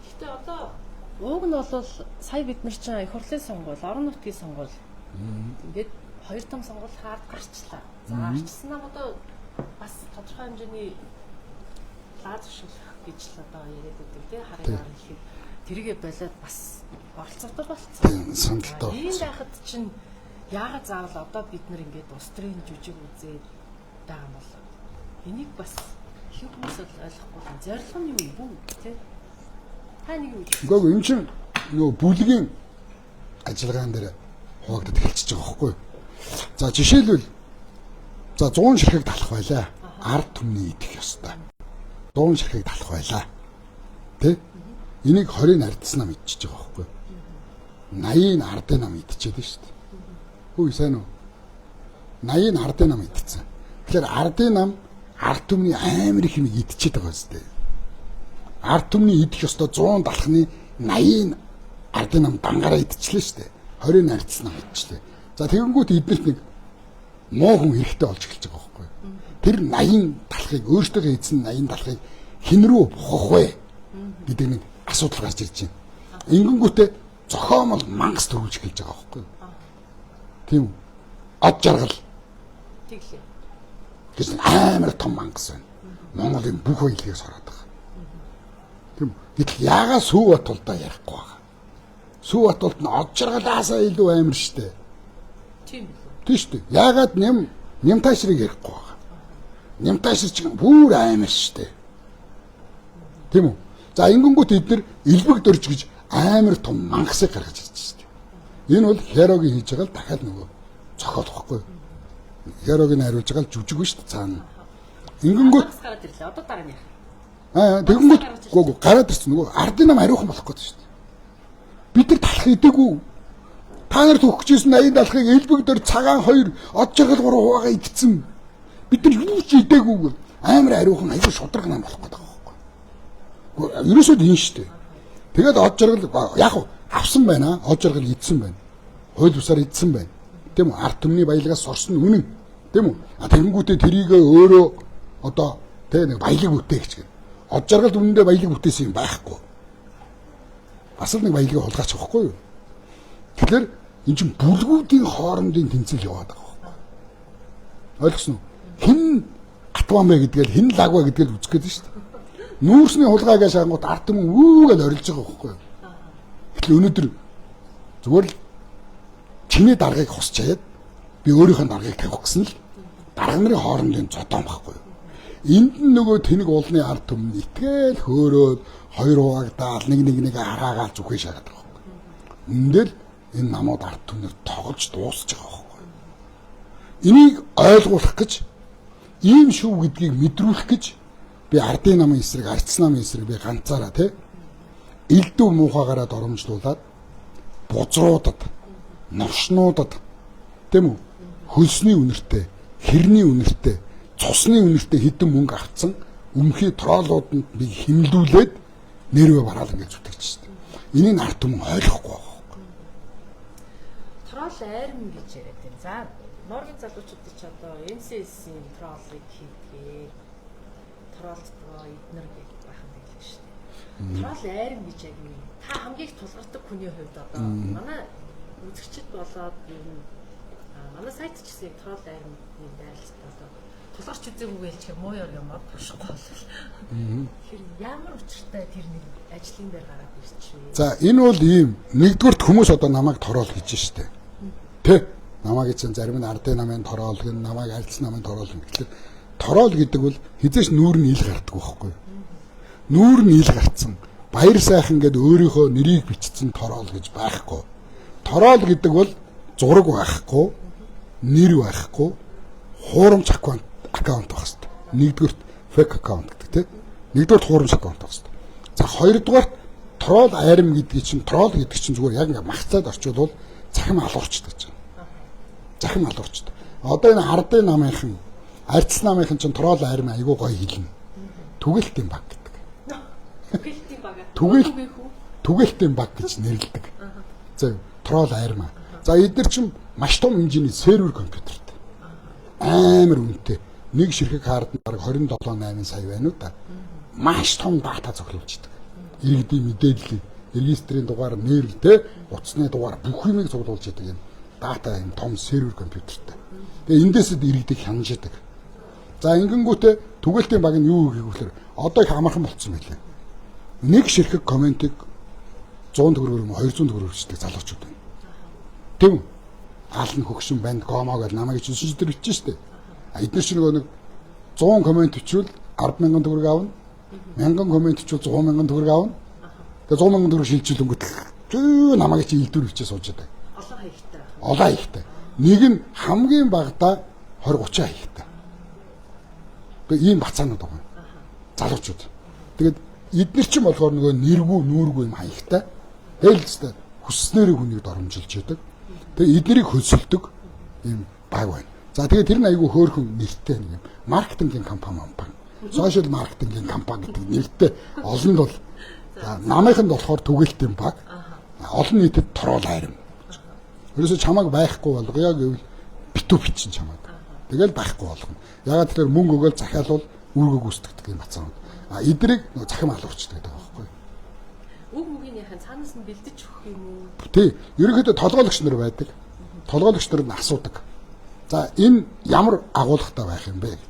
Гэхдээ одоо ууг нь бол сая бид нар чинь их хурлын сонгуул, орон нутгийн сонгуул ингээд хоёр том сонгуул хаард гарчлаа. За гарчсан нам одоо бас тодорхой хэмжээний лаа зуршуулах гэж л одоо яриад байдаг тий харыг хэлэхэд тэрийгэ болоод бас оролцоотой болцсон. Сандалтай. Ийм байхад чинь яагаад заавал одоо бид нар ингээд улс төрийн жүжиг үзээд байгаа юм бол энийг бас их хүмүүс бол ойлгохгүй юм. Зорилго нь юу юм бэ тий? Та нэг юу гэж? Үгүй энэ чинь нөгөө бүлгийн ажиллагаан дээр хуваагдаад эхэлчихэж байгаа байхгүй юу? За жишээлбэл за 100 ширхэг талах байлаа. Ард түмний идэх ёстой. 100 ширхэг талах байлаа. Тэ? Энийг 20-ыг ардсан нам идчихэж байгаа байхгүй юу? 80-ыг ардын нам идчихэд байна шүү дээ. Хөөе сайн уу? 80-ыг ардын нам идчихсэн. Тэгэхээр ардын нам ард түмний амар их юм идчихэд байгаа юм дээ. Ард түмний идэх ёстой 100 талхны 80-ыг ардын нам дангаараа идчихлээ шүү дээ. 20-ыг ардсан нам идчихлээ. За тэгэнгүүт эднэрт нэг муу хүн хэрэгтэй болж эхэлж байгаа байхгүй юу? Тэр 80 талхыг өөртөөгөө эзэн 80 талхыг хэн рүү бухах вэ гэдэг нэг асуудал гарч ирж байна. Ингэнгүүтээ зохиомол мангас төрүүлж эхэлж байгаа байхгүй юу? Тийм үү? Од жаргал. Тэглээ. Гэж амар том мангас байна. Монголын бүх баялагийг сороод байгаа. Тийм үү? Гэтэл яагаад Сүүбатулдаа ярихгүй байгаа? Сүүбатулд нь од жаргалаасаа илүү амар штэ. Тийм үү? Тийм штэ. Яагаад Нямтайшрыг ярихгүй байгаа? Нямтайшир чинь бүр амар штэ. Тийм үү? За ингэнгүүт эдгээр элбэг дөрж гэж амар том мангасыг гаргаж ирж шүү дээ. Энэ бол Херогийн хийж байгаа л дахиад нөгөө зохиол واخгүй. Херогийн хариулж байгаа л жүжиг шүү дээ цаана. Ингэнгүүт гараад ирлээ. Одоо дараа нь яах? Аа тэгэнгүүт гоо гараад ирсэн нөгөө ардын нам ариухан болох гээд шүү дээ. Бид нар талах идээгүү. Та нар төгсөжсэн 80 талахыг элбэг дөр цагаан 2 од жаргал 3 хуваагаа идсэн. Бид нар юу ч идээгүй. Амар ариухан аюу шудраг нам болох гээд байгаа байхгүй. Ерөөсөө л ин шүү дээ. Тэгээд од жаргал яг авсан байна. Од жаргал идсэн байна. Хууль бусаар идсэн байна. Тийм үү? Ард түмний баялагаас сорсон үнэн. Тийм үү? А тэгэнгүүтээ тэрийг өөрөө одоо тэ нэг баялаг бүтээгч гэдэг. Од жаргалд үнэндээ баялаг бүтээсэн юм байхгүй. Бас л нэг баялагийг хулгайч байхгүй юу? Тэгэхээр эн чинь бүлгүүдийн хоорондын тэмцэл яваад байгаа байхгүй. Ойлгосон уу? Хэн гатван бэ гэдгээл хэн лаг вэ гэдгээл үзэх гээд шүү дээ. Нүүрсний хулгай гэж шангууд ард түмэн үү гэж орилж байгаа байхгүй юу? Тэгэхээр өнөөдөр зүгээр л чиний даргаыг хусчаад би өөрийнхөө даргаыг тавих гэсэн л дарга нарын хоорондын зодоон байхгүй юу? Энд нь нөгөө тэнэг уулны ард түмэн итгээл хөөрөөд хоёр хуваагдаал нэг нэг нэг хараагаал зүхээ шагаад байгаа байхгүй. Үндэл энэ намууд ард түмнэр тоглож дуусч байгаа байхгүй. Энийг ойлгуулах гэж ийм шүү гэдгийг мэдрүүлэх гэж би ардын намын эсрэг, ардс намын эсрэг би ганцаараа тий элдв муухайгаараа доромжлуулад бузруудад, новшнуудад тийм үү хөлсний үнэртэй, хэрний үнэртэй, цусны үнэртэй хэдэн мөнгө авцсан өмхий троллууданд би хэмлүүлээд нэрвэ бараал ингэж зүтгэж шээ. Энийг ард түмэн ойлгохгүй байгаа байхгүй. Тролл айрм гэж яриад байна. За Норгийн залуучууд ч одоо NCS-ийн троллыг хийдгээ. Троллдгоо эднэр гэж бахан тэглэж шээ. Тролл айрм гэж яг юу? Та хамгийн их тулгардаг хүний хувьд одоо манай үзэгчд болоод ер нь манай сайт ч гэсэн тролл айрмын дайралтай одоо тулгарч үзээгүй гэлчээр муу ёр юм аа туршихгүй бол. Тэр ямар учиртай тэр нэг ажлын дээр гараад ирчихвэ. За энэ бол ийм нэгдүгüрт хүмүүс одоо намайг тороол гэж штэ. Тэ намайг чинь зарим нь ардын намын тороол гэн намайг альц намын тороол гэн. Тэгэхээр тороол гэдэг бол хизээч нүүр нь ил гардаг байхгүй. Нүүр нь ил гарцсан. Баяр сайхан гэд өөрийнхөө нэрийг бичсэн тороол гэж байхгүй. Тороол гэдэг бол зураг байхгүй, нэр байхгүй, хуурамч аккаунт байх хэрэгтэй. Нэгдүгüрт fake account гэдэг тийм. Нэгдүгüрт хуурамч аккаунт байх хэрэгтэй. За хоёрдугаарт тролл айрам гэдгийг чинь тролл гэдэг чинь зүгээр яг ингээ махцаад орчуулвал цахим алуурчдаг гэж байна. Цахим алуурчдаг. Одоо энэ ардын намынхан, арц намынхан чинь тролл айрам айгуу гоё хэлнэ. Түгэлтийн баг гэдэг. Түгэлтийн баг. Түгэлтийн баг гэж нэрлэдэг. За тролл айрам. За эдгээр чинь маш том хэмжээний сервер компьютертэй. Амар үнэтэй. Нэг ширхэг хард нь бараг 27 8 сая байна уу та. Маш том дата цуглуулждаг. Иргэдийн мэдээллийг, регистрийн дугаар, нэр, тэ, утасны дугаар бүх юмыг цуглуулж яадаг юм дата юм том сервер компьютертэй. Тэгээ эндээс иргэдийг хянаж яадаг. За ингэнгүүтээ түгэлтийн баг нь юу гэх вэ? Одоо их амархан болцсон байлээ. Нэг ширхэг комментиг 100 төгрөгөөр юм 200 төгрөгөөр бичдэг залуучууд байна. Тийм үү? Аалн хөгшин банд гомо гэж намайг чинь шиж дээр бичсэн шүү дээ. А эдгээр чинь нөгөө нэг 100 коммент бичвэл 10,000 төгрөг авна. 1000 коммент бичвэл 100,000 төгрөг авна. Тэгээ 100,000 төгрөг шилжүүлэнгүүт зүү намайг чи элдвэр бичээ сууж байдаг. Олон хаягтай. Олон хаягтай. Нэг нь хамгийн багадаа 20 30 хаягтай. Тэгээ ийм бацаанууд байгаа. Залуучууд. Тэгээд эднэр чинь болохоор нөгөө нэргүй нүүргүй юм хаягтай. Тэгэл л хүсснээрээ хүнийг доромжилж яадаг. Тэгээ эднэрийг хөлсөлдөг ийм баг байна. За тэгээ тэр нь айгүй хөөрхөн нэртэй нэг юм маркетингийн компани компани. Сошиал маркетингийн компани гэдэг нэртэй олонд бол намынханд болохоор түгэлтийн баг. Олон нийтэд тролл айрам. Ерөөсө чамайг байхгүй болгоё гэвэл битүү бичин чамайг. Тэгэл байхгүй болгоно. Ягаад тэгэхээр мөнгө өгөөл захиалвал үүргээ гүйцэтгэдэг юм бацаанууд. А эдрийг нөгөө захим алуурчдаг гэдэг байгаа байхгүй юу? Үг мөгийн яхан цаанаас нь бэлдэж өгөх юм уу? Тий. Ерөнхийдөө толгойлогч нар байдаг. Толгойлогч нар нь асуудаг. За энэ ямар агуулгатай байх юм бэ гэдэг.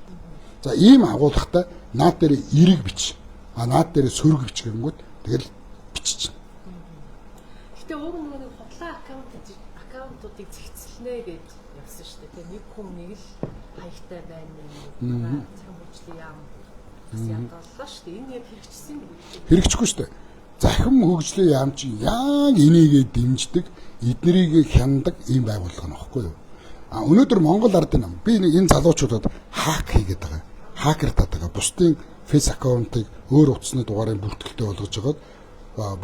За ийм агуулгатай наад дээр эрэг бич. А наад дээр сөрөг бич гэнгүүт тэгэл биччихнэ. Гэтэ уг нөгөө нэг худлаа аккаунтуудыг зэгцэлнэ гэж явсан шүү дээ. Нэг хүн нэг л хаягтай байна юм. Цахим хөгжлийн яам Бас ядууллаа шүү дээ. Энэ яг хэрэгжсэн юм. Хэрэгжихгүй шүү дээ. Захим хөгжлийн яам чи яг энийгээ дэмждэг, эднэрийг хяндаг ийм байгууллага нөхгүй юу? А өнөөдөр Монгол ардын нам би нэг энэ залуучуудад hack хийгээд байгаа. Хакертаад байгаа. Бусдын face аккаунтыг өөр утасны дугаарын бүртгэлтэй болгож байгаад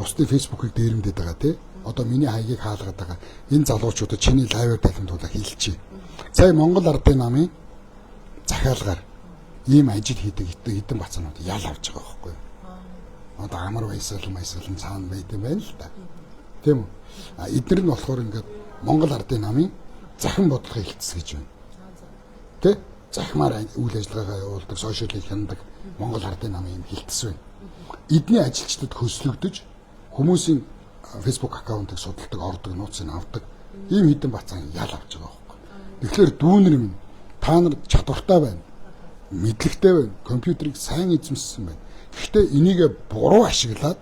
бусдын Facebook-ыг дээрэмдээд байгаа тий. Одоо миний хаягийг хаалгаад байгаа. Энэ залуучуудад чиний live аар талимтуулаа хэлчихье. Сая Монгол ардын намын захиалгаар ийм ажил хийдэг хэдэн бацаанууд ял авч байгаа байхгүй юу? Одоо амар баясгалан баясгалан цаана байт юм байна л да. Тийм үү? А эдгээр нь болохоор ингээд Монгол ардын намын захин бодлогын хэлтс гэж байна. Тэ? Захимаар үйл ажиллагаагаа явуулдаг, сошиалыг хяндаг Монгол ардын намын юм хэлтс байна. Эдний ажилчдад хөслөгдөж хүмүүсийн Facebook аккаунтыг судалдаг, ордог, нууцыг авдаг ийм хэдэн бацаан ял авч байгаа байхгүй. Тэгэхээр дүүнер минь та нар чадвартай байна. Мэдлэгтэй байна. Компьютерийг сайн эзэмшсэн байна. Гэхдээ энийг буруу ашиглаад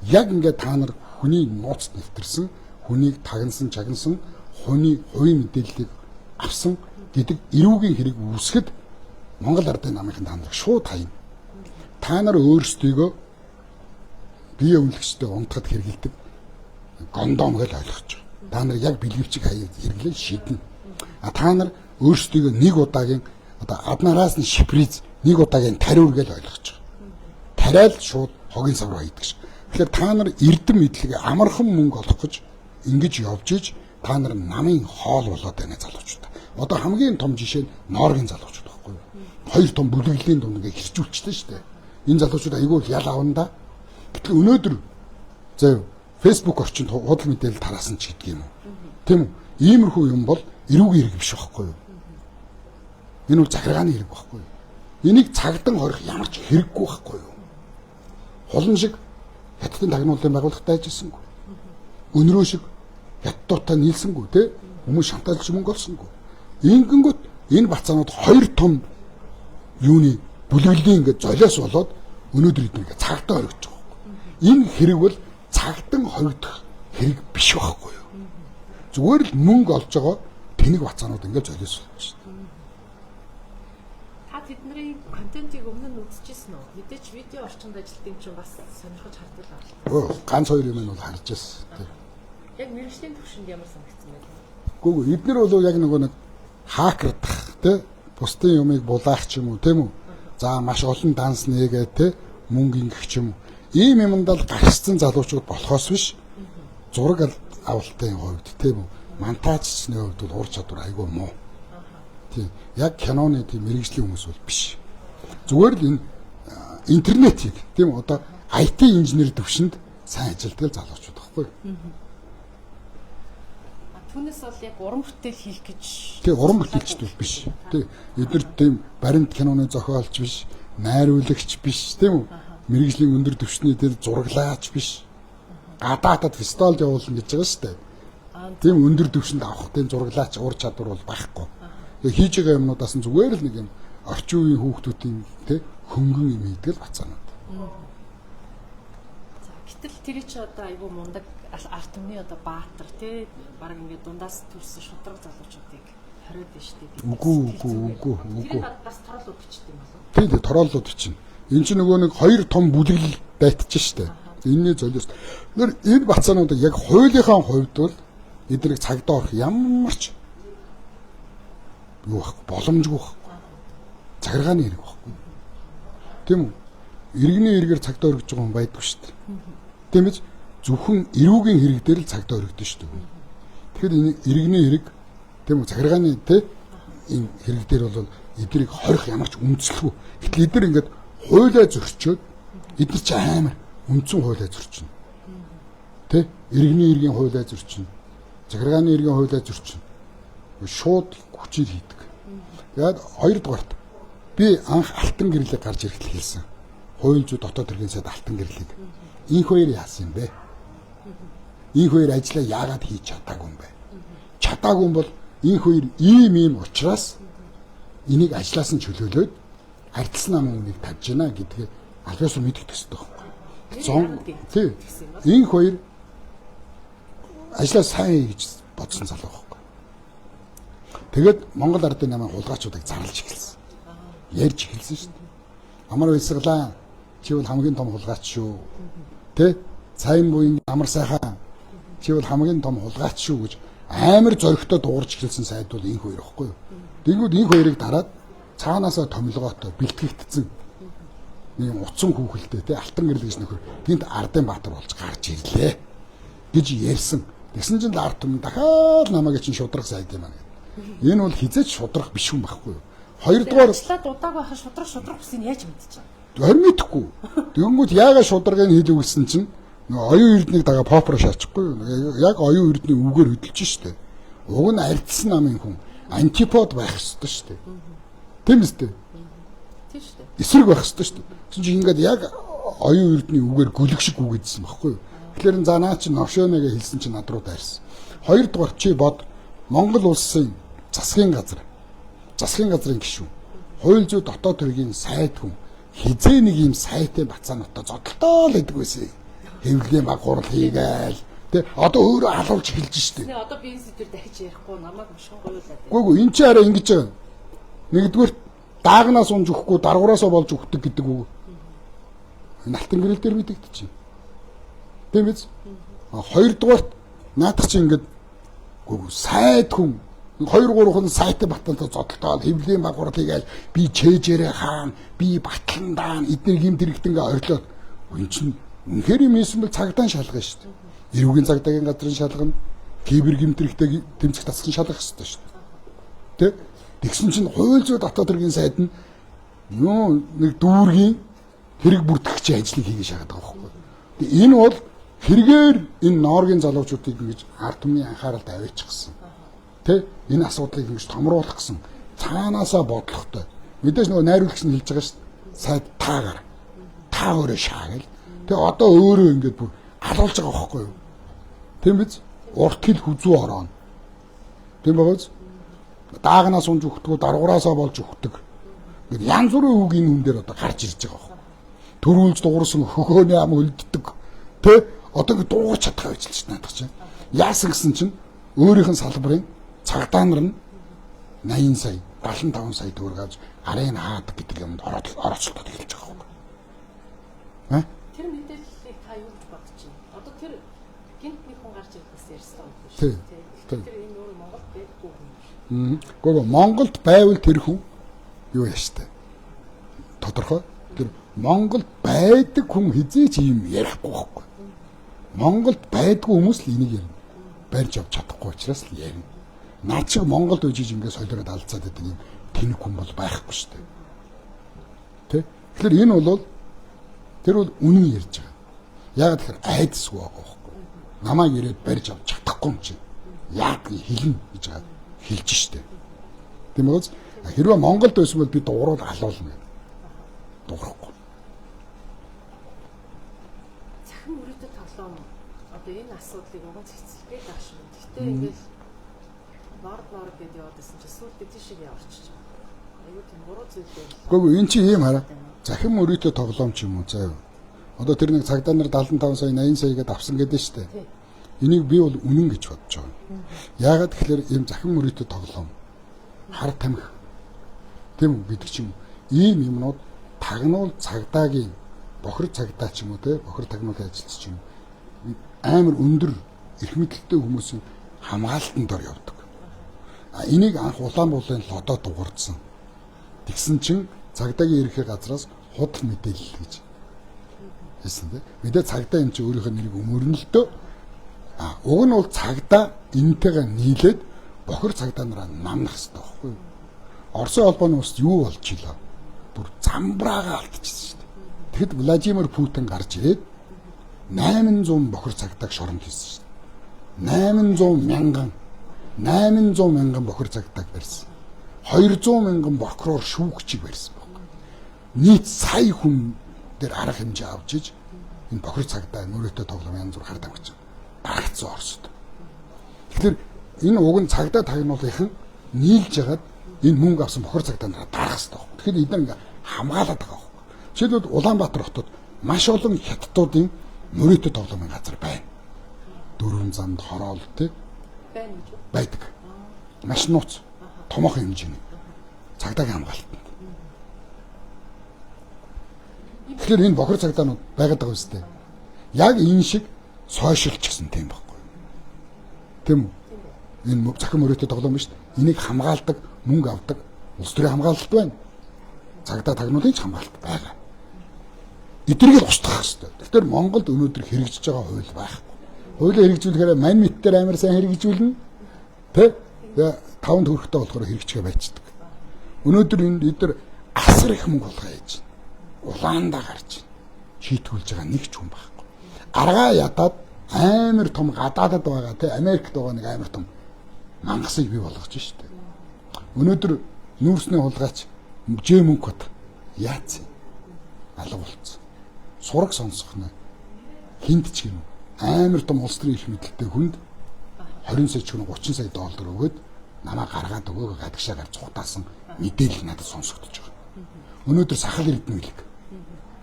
яг ингээд та нар хүний нууцд нэвтэрсэн, хүнийг тагнасан, чагнасан, хүний хувийн мэдээллийг авсан гэдэг эрүүгийн хэрэг үүсгэхэд Монгол ардын намынхан та нарыг шууд хайна. Та нар өөрсдийгөө бие үнэлэгчтэй унтахад хэрэгэлдэг гондом гэж ойлгож байгаа. Та нар яг бэлгэвчиг хаяад хэрэглэн шиднэ. А та нар өөрсдийгөө нэг удаагийн одоо аднараас нь шиприз нэг удаагийн тариур гэж ойлгож байгаа. Тариал шууд хогийн сав руу хийдэг шиг. Тэгэхээр та нар эрдэм мэдлэг амархан мөнгө олох гэж ингэж явж иж та нар намын хоол болоод байна залуучууд. Одоо хамгийн том жишээ нь Нооргийн залуучууд байхгүй юу? Хоёр том бүлэглэлийн дунд ингээ хэрчүүлчихсэн шүү дээ. Энэ залуучууд айгүй их ял авна да. Гэтэл өнөөдөр заяа Facebook орчинд худал мэдээлэл тараасан ч гэдэг юм уу? Тийм үү? Иймэрхүү юм бол эрүүгийн хэрэг биш байхгүй юу? Энэ бол захиргааны хэрэг байхгүй юу? Энийг цагдан хорих ямар ч хэрэггүй байхгүй юу? Хулан шиг Хятадын тагнуулын байгууллагатай ажилласангүй. Өнрөө шиг хятадуудтай нийлсэнгүй тий? Хүмүүс шантаалж мөнгө олсонгүй. Ингэнгүүт энэ бацаанууд хоёр том юуны бүлэглэлийн ингээд золиос болоод өнөөдөр эднийг цагтаа хоригдож байгаа байхгүй. Энэ хэрэг бол цагтан хоригдох хэрэг биш байхгүй юу? Зүгээр л мөнгө олж байгаа тэнэг бацаанууд ингээд золиос болж байна. Та тэдний контентыг өмнө нь үзчихсэн үү? Мэдээч видео орчинд ажилтдаг юм чинь бас сонирхож хардаг л байна. Өө ганц хоёр юм нь бол харж байсан. Тий. Яг мэргэжлийн төвшөнд ямар санагдсан бэ? Гүг эднэр бол яг нөгөө нэг хакердах тий бусдын юмыг булаах ч юм уу тийм үү? За маш олон данс нээгээ тий мөнгө ингэх ч юм уу. Ийм юмдаа л гарчсан залуучууд болохоос биш зураг авалтын хувьд тийм үү? Монтажчны хувьд бол ур чадвар айгүй муу. Тийм. Яг киноны тийм мэргэжлийн хүмүүс бол биш. Зүгээр л энэ интернетийг тийм одоо IT инженер төвшөнд сайн ажилладаг залуучууд байхгүй юу? Түүнээс бол яг уран бүтээл хийх гэж тий уран бүтээлчд бол биш. Тий эдгээр тийм баримт киноны зохиолч биш, найруулагч биш тийм үү? Мэргэжлийн өндөр түвшний тэр зураглаач биш. Гадаадад фестивалд явуулна гэж байгаа шүү дээ. Тийм өндөр түвшинд авах тийм зураглаач ур чадвар бол байхгүй. Тэгээ хийж байгаа юмнуудаас нь зүгээр л нэг юм орчин үеийн хүүхдүүдийн тий хөнгөн юм хийдэг л бацаанууд. За гэтэл тэр чи одоо айгүй мундаг арт түмний одоо баатар тий баг ингээд дундаас төрсэн шудраг залуучуудыг хориод байна шүү дээ. Үгүй үгүй үгүй үгүй. Тэр бас тороолууд бичдэг юм болов уу? Тий тий тороолууд бичнэ. Энд чинь нөгөө нэг хоёр том бүлэглэл байтчих шүү дээ. Энэний золиос. Тэр энэ бацаанууд яг хуулийнхаа хувьд бол эднийг цагдаа орох ямар ч юу байхгүй боломжгүй байхгүй. Захиргааны хэрэг байхгүй. Тийм үү? Иргэний хэрэгээр цагдаа өргөж байгаа хүн байдгүй шүү дээ. Тийм биз? Зөвхөн эрүүгийн хэрэг дээр л цагдаа өргөдөн шүү дээ. Тэгэхээр энэ иргэний хэрэг тийм үү? Захиргааны тэ энэ хэрэг дээр бол эднийг хорих ямар ч үндэслэхгүй. Гэтэл эдгээр ингээд хуулиа зөрчөөд эдгээр чи амар үндсэн хуулиа зөрчинө. Тэ? Иргэний иргэн хуулиа зөрчинө. Захиргааны иргэн хуулиа зөрчинө. Шууд хүчээр хийдэг. Тэгээд хоёрдугаарт би анх алтан гэрлийг гарч ирэхэд хэлсэн. Хууль зүйн дотоод хэргийн сайд алтан гэрлийг. Инх хоёр яасан юм бэ? Инх хоёр ажлаа яагаад хийж чадаагүй юм бэ? Чадаагүй юм бол инх хоёр ийм ийм учраас энийг ажлаас нь чөлөөлөөд ардсан намын үнийг тавьж гинэ гэдгээ аль биесээр мэдэх ёстой байхгүй. Зон тий. Инх хоёр ажлаа сайн хий гэж бодсон залуу байхгүй. Тэгээд Монгол ардын намын хулгайчуудыг зарлж эхэлсэн. Ярьж эхэлсэн шүү дээ. Амар баясгалаа. Чи бол хамгийн том хулгайч шүү. Тэ? Цайн буян амар сайхан. Чи бол хамгийн том хулгайч шүү гэж амар зоригтой дуугарч эхэлсэн сайд бол инх хоёр ихгүй юу? Тэнгүүд инх хоёрыг дараад цаанаасаа томилгоотой бэлтгэгдсэн нэг юм утсан хүүхэлтэй тэ алтан гэрэл гэж нөхөр гинт Ардын Баатар болж гарч ирлээ гэж ярьсан. Тэгсэн чинь л ард түмэн дахиад намайг чинь шудрах сайд юм аа гэдэг. Энэ бол хизээч шудрах биш юм байхгүй юу? Хоёрдугаар ажиллаад удааг байхад шудрах бүсийг яаж мэдчих вэ? Харин мэдэхгүй. Тэгэнгүүт яагаад шударгыг хэлүүгсэн чинь нөгөө оюун эрднийг дагаа попро шаачихгүй юу? Яг оюун эрдний үгээр хөдөлж штэ. Уг нь ардсан намын хүн антипод байх ёстой штэ. Тийм үстэй. Тийм штэ. Эсрэг байх ёстой штэ. Тэгсэн чинь ингээд яг оюун эрдний үгээр гөлөг шиг үгээдсэн байхгүй юу? Тэгэхээр за наа чи новшонегээ хэлсэн чинь над руу дайрсан. Хоёрдугаар чи бод Монгол улсын засгийн газар. Засгийн газрын гишүүн. Хууль зүйн дотоод хэргийн сайд хүн хизээ нэг юм сайтын бацаануудтай зодтолтоо л гэдэг байсан. Хэвлэлийн баг хурал хийгээл. Тэ одоо өөрөө алуулж эхэлж штэ. Нэ одоо би энэ сэдвэр дахиж ярихгүй намайг мушгин гоёулаад. Үгүй ээ энэ чи арай ингэж байгаа. Нэгдүгээр даагнаас унж өгөхгүй даргуураасаа болж өгдөг гэдэг үг. Энэ алтан гэрэл дээр мэдэгдэж байна. Тийм биз? Хоёрдугаарт наадах чи ингэж үгүй сайд хүн 2 3 хон сайтын батантай зодтолтоо хэвлэлийн баг хурал хийгээл би чэжээрээ хаан би батлан даан эдгээр гимт хэрэгтэнгээ орилоод энэ чинь үнэхээр юм ийсэн бол цагдaan шалгана шүү дээ. Эрүүгийн цагдаагийн газрын шалгана, кибер гимт хэрэгтэй тэмцэх тасган шалгах ёстой шүү дээ. Тэ? Тэгсэн чинь хууль зүйн дотоод хэргийн сайд нь нөө нэг дүүргийн хэрэг бүртгэгчийн ажлыг хийгээ шагаад байгаа байхгүй. Тэгээ энэ бол хэрэгээр энэ нооргийн залуучуудыг ингэж ард түмний анхааралд аваачихсан. Тэ? Энэ асуудлыг ингэж томруулах гэсэн цаанаасаа бодлоготой. Мэдээж нөгөө найруулагч нь хэлж байгаа шүү дээ. Сайд таагаар. Та өөрөө шаа гэл. Тэгээ одоо өөрөө ингэж бүр алуулж байгаа байхгүй юу? Тийм биз? Урт хил хүзүү орооно. Тийм байгааз? Даагнаас унж өгдөг, даргуураасаа болж өгдөг. Ингээд янз бүрийн үг энэ хүн дээр одоо гарч ирж байгаа байхгүй. Төрүүлж дуурсан хөхөөний ам хөлддөг. Тэ? Одоо ингэ дуугарч чадах байж л ч наадах чинь. Яасан гэсэн чинь өөрийнх нь салбарын цагдаа нар нь 80 сая, 75 сая төгрөг авч арын хаадаг гэдэг юмд орооцолтоод эхэлж байгаа байхгүй. Аа? Тэр мэдээллийг та юу гэж бодож байна? Одоо тэр гинт нэг хүн гарч ирэхээс ярьсан юм биш үү? Тэр энэ өөр Монголд байдаггүй хүн. Гэхдээ Монголд байвал тэр хүн юу яаштай. Тодорхой. Тэр Монголд байдаг хүн хизээч ийм ярихгүй байхгүй. Монголд байдгүй хүмүүс л энийг ярина. Барьж авч чадахгүй учраас л ярина. Наад шиг Монголд үжиж ингээд солиороод алцаад байдаг юм тэнэг хүн бол байхгүй шүү дээ. Тэ? Тэгэхээр энэ бол тэр бол үнэн ярьж байгаа. Яг тэгэхээр айдасгүй байгаа байхгүй. Намайг ирээд барьж авч чадахгүй юм чинь. Яг хэлнэ гэж байгаа хэлж штэ. Тийм үү? Хэрвээ Монголд байсан бол би дуурал алуулна гэдэг. Дуурахгүй. Цахим өрөөтэй тоглоом одоо энэ асуудлыг уган цэцлэх гээд байх шиг. Гэхдээ ингээл норд гэдээ яваад байсан чинь сүүлдээ тийшээ явчихж байгаа. Айгуу тийм буруу зүйл байл. Үгүй ээ эн чинь ийм хараа. Захим өрөөтэй тоглоом ч юм уу заа юу. Одоо тэр нэг цагдаа нар 75 сая 80 сая гэдээ авсан гэдэг нь шүү дээ. Энийг би бол үнэн гэж бодож байгаа. Яагаад тэгэхээр ийм захим өрөөтэй тоглоом хар тамхи тийм үү гэдэг ч юм уу. Ийм юмнууд тагнуул цагдаагийн бохир цагдаа ч юм уу те бохир тагнуулын ажилч ч юм уу амар өндөр эрх мэдэлтэй хүмүүсийн хамгаалтанд дор явдаг. А энийг анх Улаанбуулын лодоо дуурдсан. Тэгсэн чинь цагдаагийн ерөнхий газраас худал мэдээлэл гэж хэлсэн те. Мэдээ цагдаа юм чи өөрийнх нь нэрийг өмөрнө л дөө. А уг нь бол цагдаа энтэйгээ нийлээд бохир цагдаа нараа намнах хэрэгтэй байхгүй юу? Оросын холбооны улсад юу болж илаа? Бүр замбраагаа алдчихсан шүү дээ. Тэгэхэд Владимир Путин гарч ирээд 800 бохир цагдааг шоронд хийсэн шүү дээ. 800 мянган 800 мянган бохир цагдааг барьсан. 200 мянган прокурор шүүгчийг барьсан байхгүй. Нийт сая хүн дээр арга хэмжээ авч иж энэ бохир цагдаа мөрөөдөө тоглоом янз бүр хар тамхич дарагдсан Оросд. Тэгэхээр энэ уг нь цагдаа тагнуулынхан нийлж хагаад энэ мөнгө авсан бохир цагдаа нараа дарах хэрэгтэй байхгүй. Тэгэхээр эдгээр ингээ хамгаалаад байгаа байхгүй. Жишээлбэл Улаанбаатар хотод маш олон хятадуудын мөрөөдөө тоглоомын газар байна. Дөрвөн замд хороол тий байна гэж үү? Байдаг. Маш нууц томоохон хэмжээний цагдаагийн хамгаалтанд. Тэгэхээр энэ бохор цагдаанууд байгаад байгаа үстэй. Яг энэ шиг сошиал ч гэсэн тийм байхгүй. Тийм үү? Энэ цахим өрөөтэй тоглоом биш. Энийг хамгаалдаг, мөнгө авдаг улс төрийн хамгаалалт байна. Цагдаа тагнуулын ч хамгаалалт байгаа. Эднийг л устгах хэрэгтэй. Тэгэхээр Монголд өнөөдөр хэрэгжиж байгаа хууль байхгүй. Хуулийг хэрэгжүүлэхээр мань мэт дээр амар сайн хэрэгжүүлнэ. Тэ? Тэгээ таван төгрөгтэй болохоор хэрэгжихээ байцдаг. Өнөөдөр энэ эдгээр асар их мөнгө хулгай хийж байна. Улаандаа гарч байна. Шийтгүүлж байгаа нэг ч хүн байхгүй. Аргаа ядаад амар том гадаадад байгаа тэ Америкт байгаа нэг амар том мангасыг бий болгож штэ. Өнөөдөр нүүрсний хулгайч Ж мөнгөд яац алга болцсон. Сураг сонсох нь хинт ч юм амар том улс төрийн эрх мэдэлтэй хүнд 20 сая ч 30 сая доллар өгөөд намаа гаргаад өгөөгөө гадагшаа гарч цухтаасан мэдээлэл надад сонсогдож байгаа. Өнөөдөр сахал эрдэнэ билэг.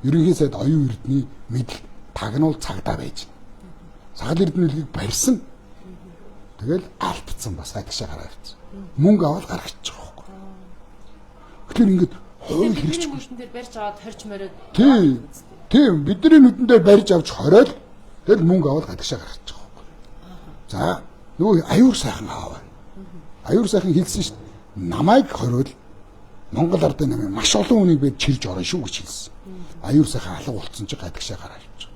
Ерөнхий сайд оюун эрдний мэдэл тагнуул цагдаа байж. Сахал эрдэнэ билгийг барьсан. Тэгэл алдсан бас гадагшаа гараа авчихсан. Мөнгө аваад гаргачих байгаа байхгүй. Тэгэхээр ингээд хууль хэрэгжихгүй. Нүдэн дээр барьж аваад хорж мориод. Тийм. Тийм, бидний нүдэн дээр барьж авч хориод тэгэл мөнгө аваад гадагшаа гаргачих байгаа байхгүй. За, нөгөө аюур сайхан аав. Аюур сайхан хэлсэн шүү дээ. Намайг хориод Монгол ардын намын маш олон хүнийг би чирж орно шүү гэж хэлсэн. Аюур сайхан алга болцсон чи гадагшаа гараа авчих.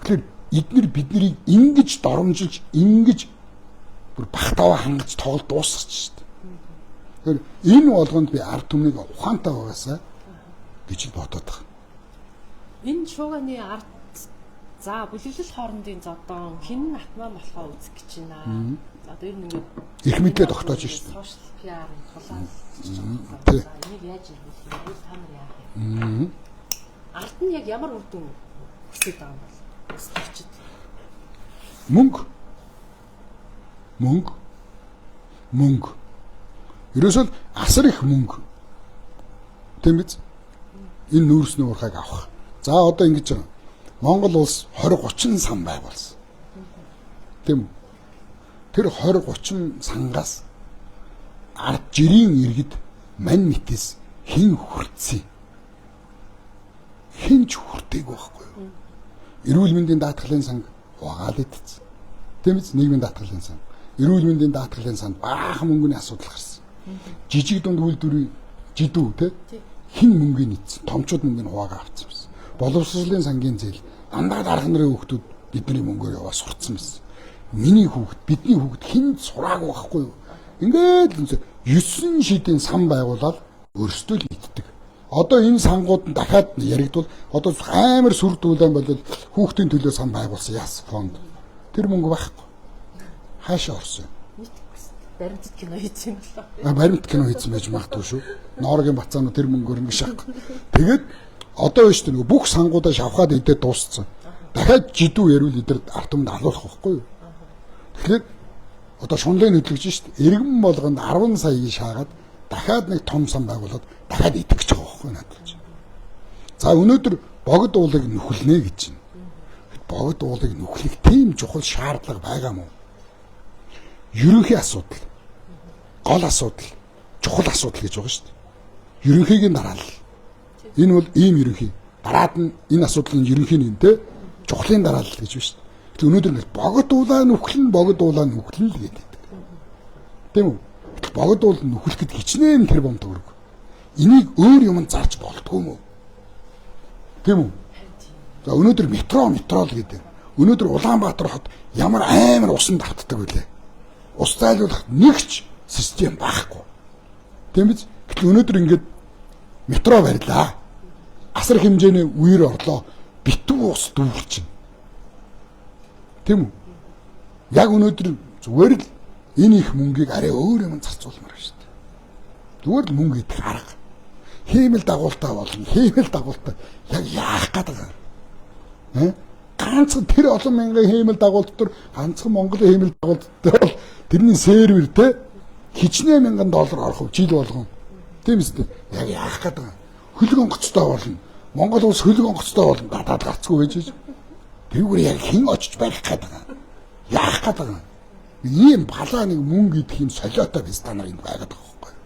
Тэгэхээр эднэр биднийг ингэж доромжилж, ингэж бүр бахтаваа хангаж тоглолт дуусгач шүү дээ. Тэгэхээр энэ болгонд би ард түмнийг ухаантай байгаасаа гэж бодоод байгаа. Энэ шууганы ард за бүлэглэл хоорондын зодон хэн атман болохоо үзэх гэж байна. За одоо ер нь ингээд эрх мэдлээ тогтоож шүү дээ. Social PR хулаал гэж байна. Энийг яаж эргүүлэх юм бэ? Та нар яах юм? Ард нь яг ямар үр дүн хүсэж байгаа юм бол? Өсөлтчд. Мөнгө. Мөнгө. Мөнгө. Ерөөсөө асар их мөнгө. Тийм биз? Энэ нүүрсний уурхайг авах. За одоо ингэж байгаа. Монгол улс 20 30 сан байгуулсан. Тийм үү? Тэр 20 30 сангаас ард жирийн иргэд мань мэтээс хэн хүртсэн? Хэн ч хүртээгүй байхгүй юу? Эрүүл мэндийн даатгалын санг хуваагаад идсэн. Тийм биз? Нийгмийн даатгалын сан. Эрүүл мэндийн даатгалын санд баахан мөнгөний асуудал гарсан. Жижиг дунд үйлдвэрийн жидүү те хин мөнгөний нийцсэн. Томчууд мөнгөний хуваагаа авсан байсан. Боловсролын сангийн зээл дандаа дарга нарын хүүхдүүд бидний мөнгөөр яваа сурцсан байсан. Миний хүүхд, бидний хүүхд хэн сураагүй байхгүй юу? Ингээд л 9 шидийн сан байгуулаад өөрсдөө л иддэг. Одоо энэ сангууд нь дахиад яригдвал одоо амар сүр дүүлэн болол хүүхдийн төлөө сан байгуулсан яас фонд. Тэр мөнгө байхгүй. Хаашаа орсон юм? Баримтат кино хийсэн юм болоо. Баримт кино хийсэн байж магадгүй шүү. Ноорогийн бацаануу тэр мөнгөөр ингэ шах. Тэгээд одоо биш нөгөө бүх сангуудаа шавхаад идээд дууссан. Дахиад жидүү ярил эдэр ард түмэнд алуулах байхгүй юу? Тэгэхээр одоо шунлын хөдлөгч шүү дээ. Иргэн болгонд 10 саяыг шаагаад дахиад нэг том сан байгуулад дахиад идэх гэж байгаа байхгүй надад. За өнөөдөр богд уулыг нүхлэнэ гэж байна. Богд уулыг нүхлэх тийм чухал шаардлага байгаа мó? Ерөнхий асуудал, гол асуудал, чухал асуудал гэж байгаа шүү дээ. Ерөнхийгийн дараалал. Энэ бол ийм ерөнхий. Дараад нь энэ асуудал нь ерөнхий нь те чухлын дараалал гэж байна шүү дээ. Тэгэхээр өнөөдөр ингээл богд уулаа нүхлэн, богд уулаа нүхлэн л гэдэг. Тийм үү? Богд уул нүхлэхэд хичнээн тэр бом төгрөг. Энийг өөр юм зарж болдгоо юм уу? Тийм үү? За өнөөдөр метро л гэдэг. Өнөөдөр Улаанбаатар хот ямар амар усан давтдаг вүлээ. Ус зайлуулах нэг ч систем байхгүй. Тийм биз? Гэтэл өнөөдөр ингээд метро барьлаа. Асар хэмжээний үер орлоо. Битүү ус дүүрчин. Тийм үү? Яг өнөөдөр зүгээр л энэ их мөнгийг арай өөр юм зарцуулмаар байна шүү дээ. Зүгээр л мөнгө идэх арга. Хиймэл дагуултаа болно. Хиймэл дагуултаа яг яах гээд байгаа юм? Ганцхан тэр олон мянган хиймэл дагуулт дотор ганцхан Монголын хиймэл дагуулт дээр бол тэрний сервер те хичнээн мянган доллар орох жил болгон. Тийм үстэй. Яг яах гээд байгаа юм? Хөлөг онгоцтой болно. Монгол улс хөлөг онгоцтой болно. Гадаад гацгүй байж гэж. Тэрүүгээр яг хэн очиж барих гээд байгаа юм? Яах гээд байгаа юм? Ийм балаа нэг мөнгө идэх юм солиотой биз та нар энд байгаад байгаа байхгүй юу?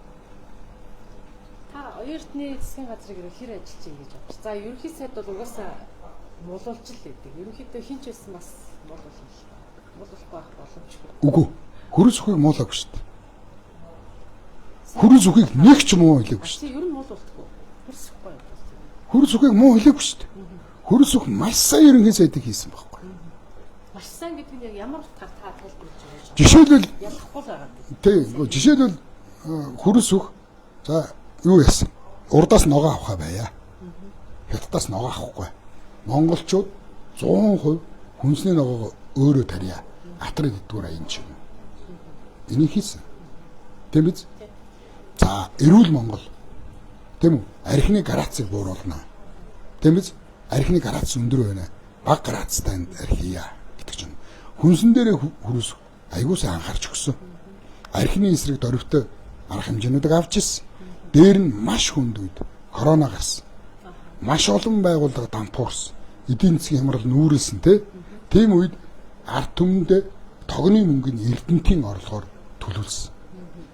Та оюун Оюун Эрдэнэ засгийн газрыг хэр ажиллаж ийн гэж бодчих. За ерөнхий сайд бол угаасаа муулуулж л байдаг. Ерөнхийдөө хин ч байсан бас муулуулна л. Муулуулахгүй байх боломжгүй. Үгүй. Хөрөс үхийг муулаагүй шүү дээ. Хөрөс үхийг нэг ч муу хэлээгүй шүү дээ. Ер нь муулуулдаггүй. Хөрөс үхгүй юм. Хөрөс үхийг муу хэлээгүй шүү дээ. Хөрөс үх маш сайн ерөнхий сайдыг хийсэн байхгүй. Маш сайн гэдэг нь яг ямар утгаар та тайлбарлаж байгаа юм? Жишээлбэл ялахгүй л байгаа. Тийм. Жишээлбэл хөрөс үх за юу яасан? Урдаас ногоо авахаа байя. Хятадаас ногоо авахгүй. Монголчууд 100% хүнсний ногоогоо өөрөө тарья. Атрыг дидгүүр аян ч юм. Энийг хийсэн. Тийм биз? За, эрүүл Монгол. Тийм үү? Архины грацыг бууруулна. Тийм биз? Архины грац өндөр байна. Бага грацтай архия гэдэг чинь. Хүнсэн дээрээ хөрөс айгуу сайн анхаарч өгсөн. Архины эсрэг дөрвтэй арга хэмжээнүүдийг авч ирсэн. Дээр нь маш хүнд үед корона гарсан. Маш олон байгууллага дампуурсан. Эдийн засгийн хямрал нүүрэлсэн тий. Тийм үед ард түмэндээ тогны мөнгөний Эрдэнтийн орлогоор төлөвлөсөн.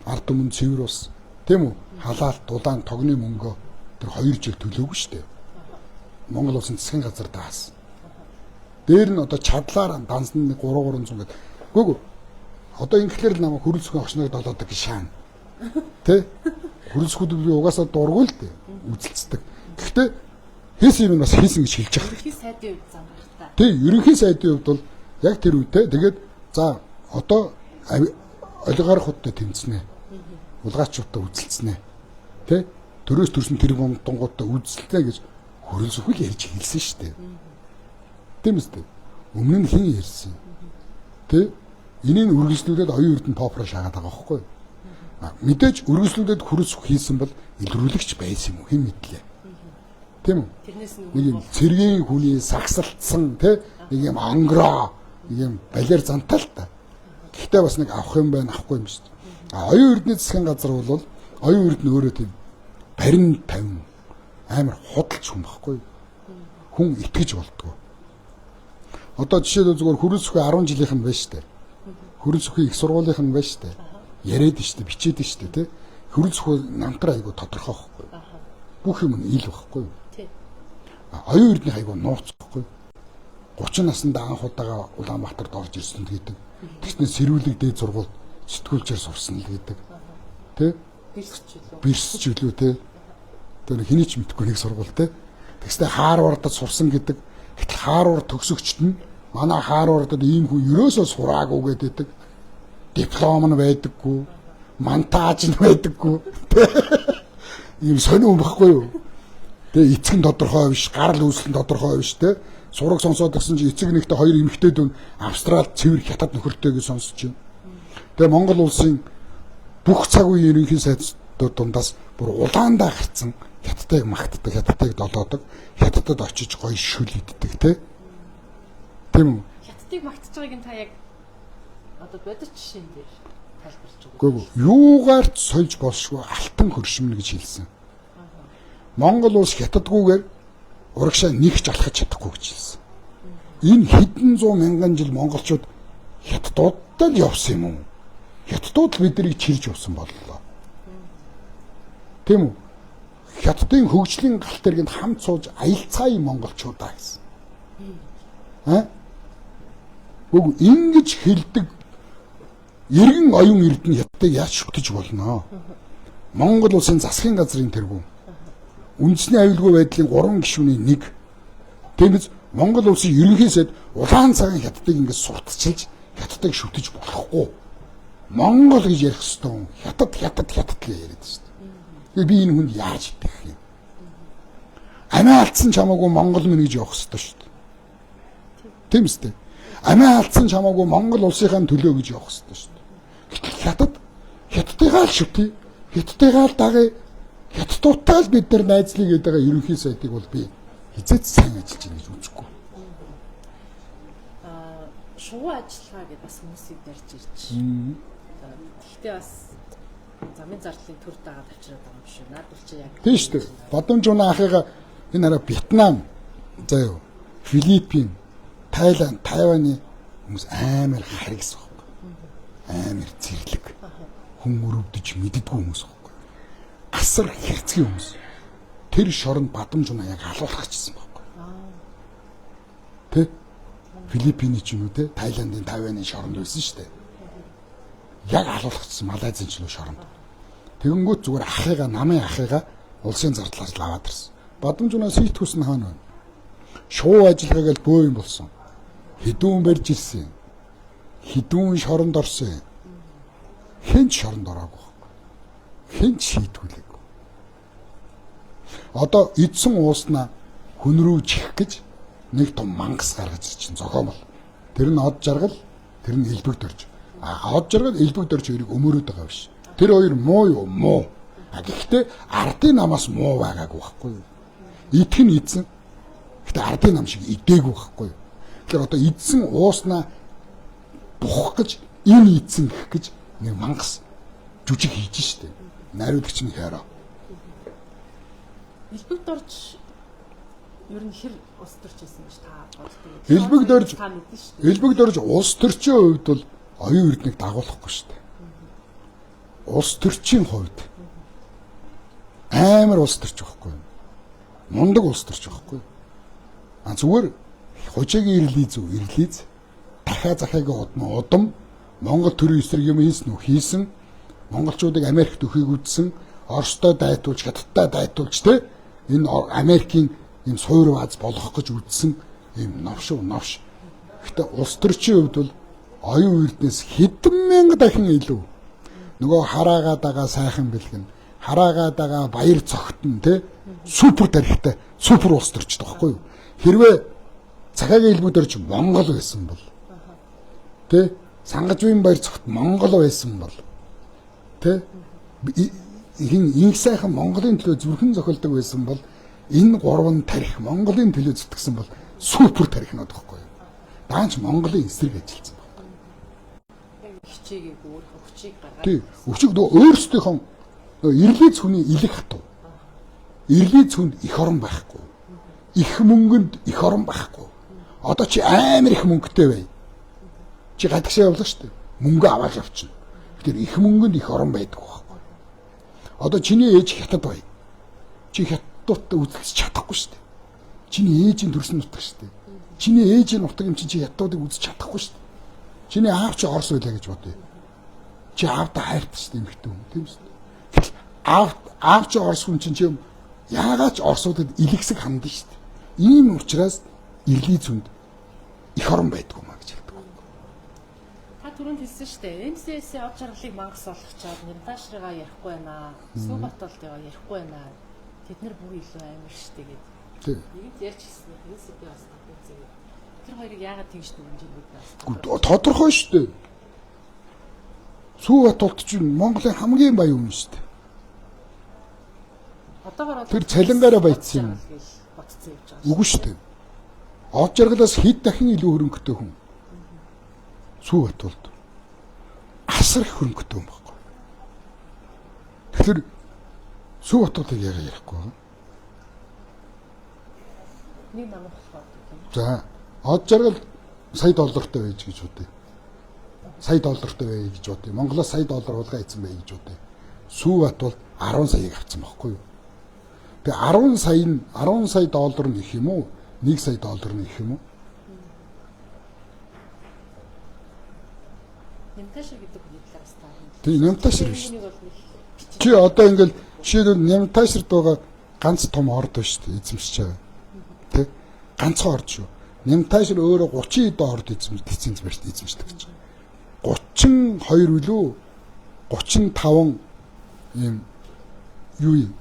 Ард түмэн цэвэр ус. Тийм үү? Халаалт, дулаан тогны мөнгөө тэр 2 жил төлөөгүй шүү дээ. Монгол улсын засгийн газар даасан. Дээр нь одоо чадлаар дансан 3 300 гэдэг. Үгүй ээ. Одоо ингэхлээр л намайг хөрөлцөхөн орчныг долоодог гэж шаана. Тэ? Хөрөлцөхүүд би угаасаа дургу л дээ. Үзэлцдэг. Гэхдээ хийсэн юм бас хийсэн гэж хэлж байгаа. Ерөнхий сайдын хувьд замбархтай. Тий, ерөнхий сайдын хувьд бол яг тэр үедээ тэгээд за одоо олигархуудтай тэмцэнэ. Улгаачуудтай үзэлцэнэ. Тэ? Төрөөс төрсөн тэр гомдонгуудтай үзэлтээ гэж хөрөлцөх л ярьж хэлсэн шүү дээ. Тийм үстэй. Өмнө нь хэн ярьсан? Тэ? Энийг үргэлжлүүлээд оюун эрдэнэ попро шаагаад байгаа байхгүй юу? Мэдээж үргэлжлүүлээд хөрөлцөх хийсэн бол илрүүлэгч байсан юм уу? Хэн мэдлээ. Тийм үү? Тэрнээс нь нэг юм цэргийн хүний сагсалтсан тэ нэг юм онгороо нэг юм балер зантай л та. Гэхдээ бас нэг авах юм байна, авахгүй юм шүү дээ. А оюун эрдэнэ засгийн газар бол оюун эрдэнэ өөрөө тийм барин тавин амар худалч хүн байхгүй. Хүн итгэж болдгоо. Одоо жишээлбэл зүгээр хөрөлцөхөө 10 жилийнх нь байна шүү дээ. Хөрөлцөхөө их сургуулийнх нь байна шүү дээ. Яриад шүү дээ, бичээд шүү дээ, тэ. Хөрөлцөхөө намтар айгу тодорхой байхгүй. Бүх юм нь ил байхгүй. Оюун эрдэнэ айгу нууц байхгүй. 30 наснда анх удаага Улаанбаатарт орж ирсэн гэдэг. Тэгснэ сэрүүлэг дээд сургуульд сэтгүүлчээр сурсан л гэдэг. Тэ? Бэрсч үлээ тэ. Тэр хэний ч мэдэхгүй нэг сургууль тэ. Тэгснэ Харвардад сурсан гэдэг. Гэтэл Харвард төгсөгчд нь манай Харвардад ийм хүн ерөөсөө сураагүй гэдэг. Диплом нь байдаггүй, монтаж нь байдаггүй. Ийм сонин юм баггүй юу? Тэ эцэг нь тодорхой биш, гарал үүсэл нь тодорхой биш тэ. Сураг сонсоод гисэн чи эцэг нэгтээ хоёр эмэгтэй дүүн Австрал цэвэр хятад нөхөртэй гэж сонсож байна. Тэгээ Монгол улсын бүх цаг үеийн ерөнхий сайдууд дундаас бүр улаандаа гарцсан хятадыг магтдаг, хятадыг долоодог, хятадд очиж гоё шүл иддэг тэ. Тийм үү? Хятадыг магтаж байгааг нь та яг одоо бодит жишээн дээр тайлбарлаж өгөөч. Үгүй ээ. Юугаар ч сольж болшгүй алтан хөршмөн гэж хэлсэн. Монгол улс хятадгүйгээр урагшаа нэг ч алхаж чадахгүй гэж хэлсэн. Энэ хэдэн зуун мянган жил монголчууд хятадуудтай л явсан юм уу? Хятадууд л биднийг чирж явсан боллоо. Тийм үү? Хятадын хөгжлийн галт тэргэнд хамт сууж аялцгаая монголчуудаа гэсэн. Аа? Үгүй ингэж хэлдэг эргэн оюун эрдэнэ хятадыг яаж шүтэж болно? Монгол улсын засгийн газрын тэргүүн үндэсний аюулгүй байдлын 3 гишүүний нэг. Тиймээс Монгол улсын ерөнхий сайд улаан цагаан хятадыг ингэж сурталчилж хятадыг шүтэж болохгүй. Монгол гэж ярих ёстой. Хятад хятад хятад гэж яриад шүү дээ. Би энэ хүнд яаж итгэх юм? Амиа алдсан ч хамаагүй Монгол минь гэж явах ёстой шүү дээ. Тийм үстэй. Амиа алдсан ч хамаагүй Монгол улсынхаа төлөө гэж явах ёстой шүү дээ. Гэтэл хятад хятадыгаа л шүтээ. Хятадыгаа л дагъя. Хятадуудтай л бид нар найзлыг гэдэг байгаа ерөнхий сайдыг бол би хизээч сайн ажиллаж байна гэж үзэхгүй. Аа шувуу ажиллагаа гэдээ бас хүмүүсийг барьж ирж. Гэхдээ бас замын зардлын төр дагаад авчираад байгаа юм шиг. Наадвал чи яг тийм шүү дээ. Бодомж унаа ахыгаа энэ хараа Вьетнам заа юу. Филиппин, Тайланд, Тайваны хүмүүс амар харгас байхгүй. Амар зэрлэг. Хүн өрөвдөж мэддэггүй хүмүүс байхгүй. Асар хэрцгий хүмүүс. Тэр шоронд Бадамжунаа яг алуулах гэжсэн байхгүй. Тэ? Филиппиний ч юм уу те, Таиландын Тайваны шоронд байсан шүү дээ. Яг алуулах гэсэн Малайзын ч л шоронд. Тэгэнгүүт зүгээр ахыгаа, намын ахыгаа улсын зардлаар л аваад ирсэн. Бадамжунаа сүйтгэс нь хаана байна? Шуу ажиллагаа гэл бөө юм болсон. Хэдэн хүн барьж ирсэн. Хэдэн хүн шоронд орсон. Хэн ч шоронд ороогүй байхгүй. Хэн ч шийтгүүлээгүй. Одоо эдсэн ууснаа хүн рүү чих гэж нэг том мангас гаргаж ирчин зохиомол. Тэр нь од жаргал, тэр нь элбэг дөрж. А од жаргал, элбэг дөрж хоёрыг өмөрөөд байгаа биш. Тэр хоёр муу юу? Муу. А гэхдээ ардын намаас муу байгаагүй байхгүй юу? Идэх нь идсэн. Гэхдээ ардын нам шиг идээгүй байхгүй юу? Тэгэхээр одоо идсэн ууснаа бухах гэж, энэ идсэн гэх гэж нэг мангас жүжиг хийж штэ. Найруулагч нь хайраа. Элбэг дөрж ер нь хэр улс төрч байсан гэж та боддог? Элбэг дөрж Элбэг дөрж улс төрчийн хувьд бол оюун эрднийг дагуулахгүй шүү дээ. Улс төрчийн хувьд амар улс төрч байхгүй юу? Мундаг улс төрч байхгүй юу? А зүгээр хужаагийн ирлийз үү? Ирлийз. Дахиа захаагийн удам Монгол төрийн эсрэг юм хийсэн үү? Хийсэн. Монголчуудыг Америкт өхийг үзсэн. Оростой дайтуулж, Хятадтай дайтуулж те энэ Америкийн ийм суур бааз болгох гэж үзсэн ийм новш новш. Гэхдээ улс төрчийн хувьд бол оюун эрднээс хэдэн мянга дахин илүү нөгөө хараагаад байгаа сайхан бэлгэн, хараагаад байгаа баяр цогтон те супер тарихтай супер улс төрчд байхгүй юу? Хэрвээ Цахиагийн элбэг дөрж Монгол байсан бол те Сангажвын баяр цогт Монгол байсан бол те хин инх сайхан Монголын төлөө зүрхэн зохилдог байсан бол энэ гурван тарих Монголын төлөө зүтгэсэн бол супер тарихнууд байхгүй юу? Даанч Монголын эсрэг ажилласан байхгүй. Хичээгээгүй өөрийнхөө хүчийг гаргаад. Тий, хүчийг нөгөө өөрсдийнхөө ирлийц хүний илэг хатуу. Ирлийц хүнд эх орон байхгүй. Их мөнгөнд эх орон байхгүй. Одоо чи амар их мөнгөтэй бай. Чи гадагшаа явлаа шүү дээ. Мөнгө аваад явчихна. Тэгэхээр их мөнгөнд их орон байдаг байхгүй. Одоо чиний ээж хятад бай. Чи хятадтай үзэлцэж чадахгүй шүү дээ. Чиний ээжийн төрсөн нутаг шүү дээ. Чиний ээжийн нутаг юм чинь чи хятадыг үзэж чадахгүй шүү дээ. Чиний аав чи Орос байлаа гэж бодъё. Чи аавдаа хайртай шүү дээ эмэгтэй хүн, тийм үү? Гэтэл аав чи Орос хүн чинь чи яагаад ч Оросуудад илэгсэг хандна шүү дээ. Ийм учраас ирлий зүнд эх орон байдгүй маа гэж хэлдэг. Та түрүүнд хэлсэн шүү дээ. МСС-ийн од жаргалыг мангас болгочоод Нямтаашрыгаа ярихгүй байна. Сүхбатолтойгоо ярихгүй байна. Тэд нар бүр илүү амар шүү дээ гэдэг. Тийм. Нэгэнт ярьж хэлсэн. Энэ сэдвээ бас үзээгээд. Тэр хоёрыг яагаад тэгж дүгнэж байна вэ? Тодорхой шүү дээ. Сүхбатолт чинь Монголын хамгийн баян хүн шүү дээ. Одоогоор тэр цалингаараа баяцсан юм. Бодцсон явж байгаа. Үгүй шүү дээ. Од жаргалаас хэд дахин илүү хөрөнгөтэй хүн. Сүхбатолт асар их хөрөнгөтэй хүн байхгүй. Тэгэхээр Сүхбатолтыг яагаад ярихгүй байгаа? Нэг намх болохоор тийм. За, од жаргал сая доллартай байж гэж бодъё. Сая доллартай байж гэж бодъё. Монголоос сая доллар хулгай хийсэн байж гэж бодъё. Сүхбатолт 10 саяыг авсан байхгүй юу? Тэгээ 10 сая нь 10 сая доллар нь их юм уу? 1 сая доллар нь их юм уу? Нямтаашир гэдэг хүний талаар бас та. Тийм, Нямтаашир биш. Чи одоо ингээл жишээлбэл Нямтааширд байгаа ганц том орд байна шүү дээ, эзэмшиж байгаа. Тэ? Ганцхан орд шүү. Нямтаашир өөрөө 30 хэдэн орд лиценз барьж эзэмшдэг гэж. 32 үлээ 35 ийм юу юм?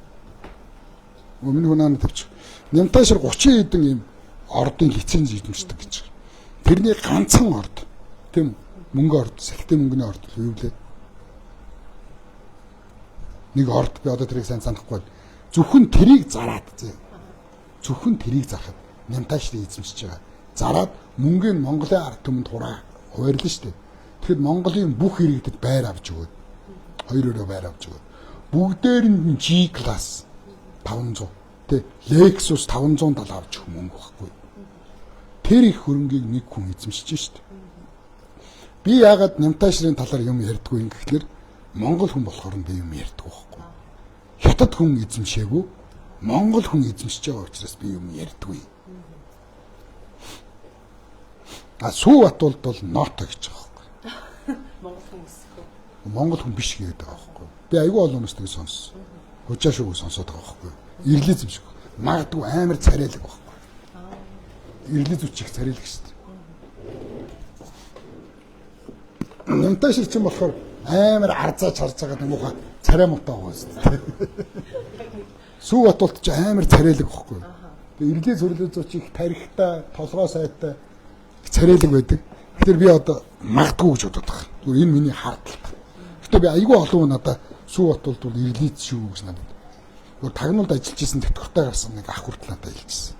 Өмнө хүнээ тавьчих. Нямтаашир 30 хэдэн ийм ордын лиценз эзэмшдэг гэж. Тэрний ганцхан орд. Тийм үү? Мөнгө орд, сэлтийн мөнгөний орд юу лээ? Нэг орд би одоо тэрийг сайн санахгүй байна. Зөвхөн тэрийг зараад зэ. Зөвхөн тэрийг зарахад Нямтаашрыг эзэмшиж байгаа. Зараад мөнгөний Монголын ард түмэнд хуваарлаа шүү дээ. Тэгэхээр Монголын бүх иргэдэд байр авч өгөөд. Хоёр өрөө байр авч өгөөд. Бүгдээрэнд нь G класс 500. Тэ Lexus 570 авч өгөх мөнгө байхгүй. Тэр их хөрөнгийг нэг хүн эзэмшиж шүү дээ. Би яагаад Нямтаашрын талаар юм ярьдгүй юм гэхлээр Монгол хүн болохоор нь би юм ярьдгүй байхгүй. Хятад хүн эзэмшээгүй, Монгол хүн эзэмшиж байгаа учраас би юм ярьдгүй. А Сүү Батулд бол ноото гэж байгаа байхгүй. Монгол хүн өсөх үү? Монгол хүн биш гэдэг байгаа байхгүй. Би айгүй олон хүмүүст ингэ сонссон. Хужаа шүүг сонсоод байгаа байхгүй. Ирлизм шиг. Магадгүй амар царайлаг байхгүй. Ирлиз үчих царайлаг шүү дээ. Нямтай шиг чинь болохоор амар арзаа чарж байгаа нэг муухай царай муутай байгаа шүү дээ. Сүү Батулд ч амар царайлаг байхгүй. Тэгээ ирлээ зүрлээ зууч их тарихтай, толгой сайтай царайлаг байдаг. Тэгэхээр би одоо магадгүй гэж бодод байгаа. Зүгээр энэ миний хардтал. Гэтэ би айгүй олон хүн надаа Сүү Батулд бол ирлийц шүү гэж надад. Зүгээр тагнуулд ажиллаж исэн тэтгэвртэй гарсан нэг ах хүртэл надад хэлжсэн.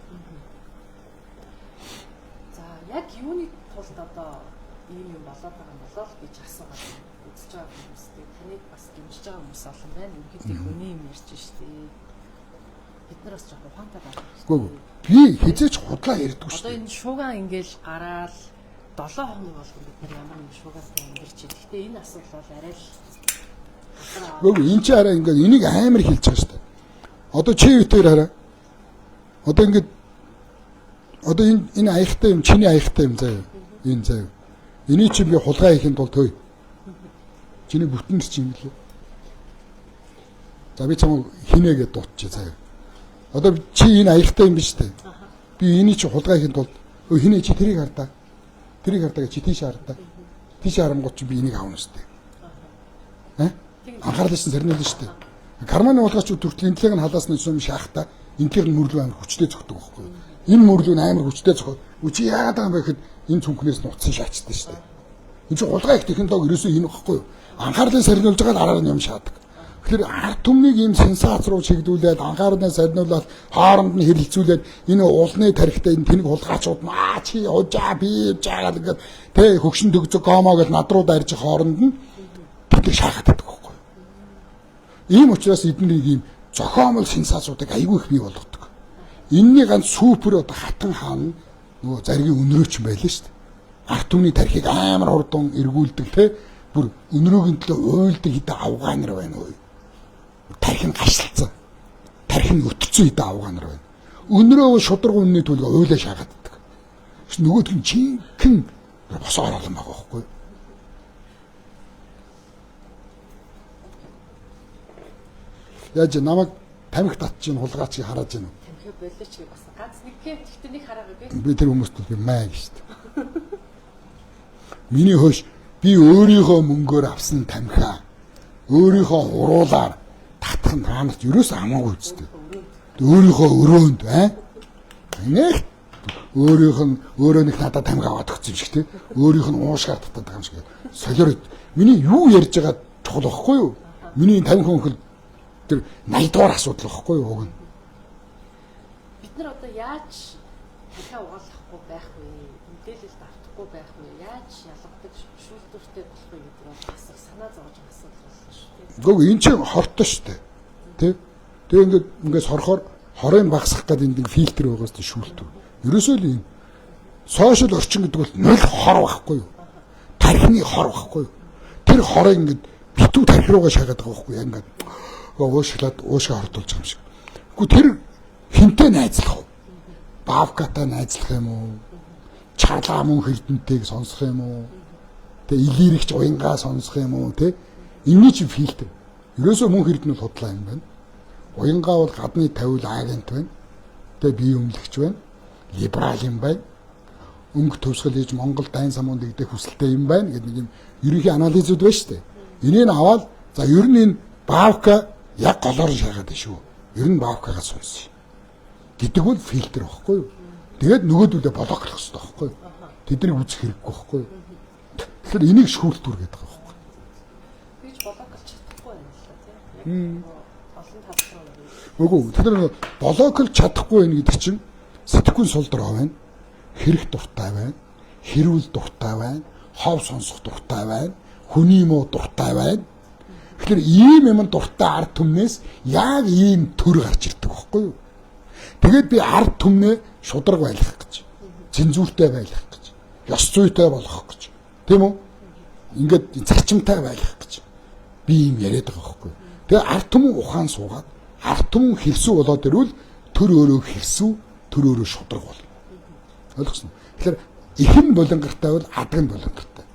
За яг юуны тулд одоо ийм юм болоод байгаа юм болоо л гэж асуугаад үзэж байгаа хүмүүстэй таныг бас дэмжиж байгаа хүмүүс олон байна. Ерөнхийдөө хүний юм ярьж штэ. Бид нар бас жоохон ухаантай байх хэрэгтэй. Үгүй би хизээч худлаа ярьдгүй шүү. Одоо энэ шууган ингээл гараал 7 хоног болгон бид нар ямар нэгэн шуугантай амьдарч байна. Гэхдээ энэ асуудал бол арай л Үгүй энэ чи арай ингээд энийг амар хэлж байгаа шүү дээ. Одоо чи битээр хараа. Одоо ингээд одоо энэ аяхтай юм чиний аяхтай юм заяа. Энэ заяа. Энийг чи би хулгай хийхин тулд хөөе. Чиний бүтэн чи юм лээ. За би чамайг хинэ гэдээ дуудчих заяа. Одоо чи энэ аяхтай юм биш үү? Би энийг чи хулгай хийхин тулд хинэ чи тэрийг хардаа. Тэрийг хардаа гэж чи тийш хардаа. Тийш харангуут чи би энийг авна шүү дээ. Аа? Анхаарлаа чинь сэрнэлнэ шүү дээ. Карманы хулгайч хүртэл энэ талыг нь халаас нь юм шаахта энэ талыг нь мөрлөө амар хүчтэй зөгтдөг байхгүй юу? Энэ мөрлөө нь амар хүчтэй зөхөд. Үгүй чи яагаад байгаа юм бэ гэхэд энэ цүнхнээс нь утсан шаачдаг шүү дээ. Энэ чинь хулгай их технологи ерөөсөө энэ байхгүй юу? Анхаарлыг сэрнүүлж байгаа л араар нь юм шаадаг. Тэгэхээр ард түмнийг ийм сенсац руу чиглүүлээд анхаарлаа сарниулаад хооронд нь хэрэлцүүлээд энэ уулны тарихтай энэ тэнэг хулгайчууд маа чи хужаа би жаагаад ингээд тэ хөгшин төгзөг гомоо гэж над руу дайрж хооронд нь тэд шахаад байдаг байхгүй юу. Ийм учраас эднийг ийм зохиомол сенсацуудыг айгүй их бий болгодог. Энийний ганц супер одоо хатан хаан нөгөө заргийн өнрөөч юм байлаа шүү дээ. Ард түмний тархийг амар хурдан эргүүлдэг те бүр өнрөөгийн төлөө уйлдаг хэдэн авгаа нар байна уу. Тархи нь гашлцсан. Тархи нь өтцсөн хэдэн авгаа нар байна. Өнрөө шударга үнний төлөө уйлаа шаагаад байдаг. Нөгөөх нь жинхэнэ босоо оруулан байгаа байхгүй юу? Яаж намайг тамхи татчих нь хулгайч хараад байна уу? Тамхи болооч гэж бас ганц нэг гэхдээ нэг хараагүй. Би тэр хүмүүст би маа гэж шүү дээ. Миний хөөш би өөрийнхөө мөнгөөр авсан тамхиа өөрийнхөө уруулаар татах нь та нарт ерөөс амаагүй үстэй. Өөрийнхөө өрөөнд аа нэг өөрийнх нь өөрөө нэг надад тамхи аваад өгсөн юм шиг те. Өөрийнх нь уушгаар татаад байгаа юм шиг. Солиор миний юу ярьж байгаа чухал байхгүй юу? Миний тамхи хөнхөл тэр 80 дугаар асуудал байхгүй юу уг нь. Бид нар одоо яаж тамхиа угаалгахгүй байх вэ? Мэдээлэлд автахгүй байх вэ? Яаж ялгадаг шүүлтүүртэй болох вэ гэдэг бол бас их санаа зовж байгаа асуудал болно шүү дээ. Гэхдээ энэ чинь хортой шүү дээ. Тэ? Тэгээ ингээд ингээд сорхоор хорыг багасгах гэдэг энд фильтр байгаас тийм шүүлтүүр. Ерөөсөө л энэ сошиал орчин гэдэг бол нөл хор байхгүй юу? Тархины хор байхгүй юу? Тэр хорыг ингээд битүү тархи руугаа шаагаад байгаа байхгүй юу? Ингээд уушлаад уушгаа хордуулж байгаа юм шиг. Гэхдээ тэр хинтээ найзлах уу? Баавкатай найзлах юм уу? Чарлаа мөн хэрдэнтэйг сонсох юм уу? Тэ илэрэгч уянгаа сонсох юм уу? Тэ энэний чинь фильтр. Ерөөсөө мөн хэрдэн бол худлаа юм байна. Уянгаа бол гадны тавил агент байна. Тэ бие өмнөгч байна. Либерал юм байна. Өнгө төвсгөл хийж Монгол дайн самуун дэгдэх хүсэлтэй юм байна гэдэг нэг юм ерөнхий анализууд байна шүү дээ. Энийг аваад за ер нь энэ Баавка яг голоор нь шаагаад байна шүү. Ер нь Баавкагаас сонсъё гэдэг бол фильтр байхгүй юу? Тэгээд нөгөөдөлөө блоклох хэрэгтэй байхгүй юу? Тэднийг үзэх хэрэггүй байхгүй юу? Тэгэхээр энийг шүүлтүүр гэдэг байгаа байхгүй юу? Би ч блоклж чадахгүй байна л да тийм. Олон тал руу. Үгүй тэд нар блоклж чадахгүй байх гэдэг чинь сэтгүүн сул дорой байна. Хэрэг дуртай байна. Хэрүүл дуртай байна. Хов сонсох дуртай байна. Хүний муу дуртай байна. Тэгэхээр ийм юм дуртай ард түмнээс яг ийм төр гарч ирдэг байхгүй юу? Тэгээд би ард түмнээ шударга байлгах гэж, цензуртэй байлгах гэж, ёс зүйтэй болгох гэж, тийм үү? Ингээд зарчимтай байлгах гэж би ийм яриад байгаа байхгүй юу? Тэгээ ард түмэн ухаан суугаад Ард түмэн хевсүү болоод ирвэл төр өөрөө хевсүү, төр өөрөө шударга болно. Ойлгосон уу? Тэгэхээр их нь болонгартай бол адаг нь болонгартай.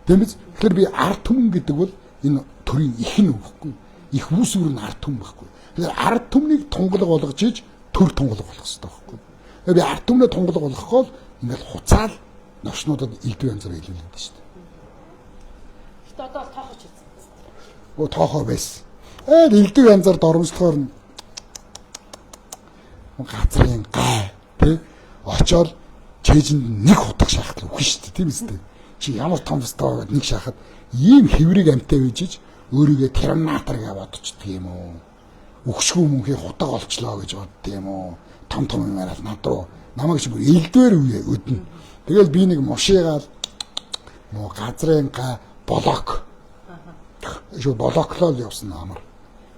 Тийм биз? Тэгэхээр би ард түмэн гэдэг бол энэ төрийн их нь өгөхгүй. Их үүсвэр нь ард түмэн байхгүй. Тэгэхээр ард түмнийг тунгалаг болгож иж төр тунгалаг болох хэрэгтэй байхгүй. Тэгэхээр би ард түмнээ тунгалаг болгохгүй бол ингээл хуцаал новшнуудад элдв янзаар илүүлдэг шүү дээ. Гэтэ одоо бол тоохож хийсэн. Өө тоохоо байсан. Элдв янзаар доромжлохоор нь газрын гай тий очоод чэйжэнд нэг хутга шахаад үхэн шүү дээ, тийм үстэй. Чи ямар том өстой нэг шахаад ийм хэврэг амтай үйжиж өөрийгөө терминатор гэж бодчихдаг юм уу? Өгшгүй мөнхий хутга олчлоо гэж бодд юм уу? Том том юм яриад над руу намайг чи бүр элдвэр үе өднө. Тэгэл би нэг мушигаал муу газрын га блок. Шүү блоклол явсан амар.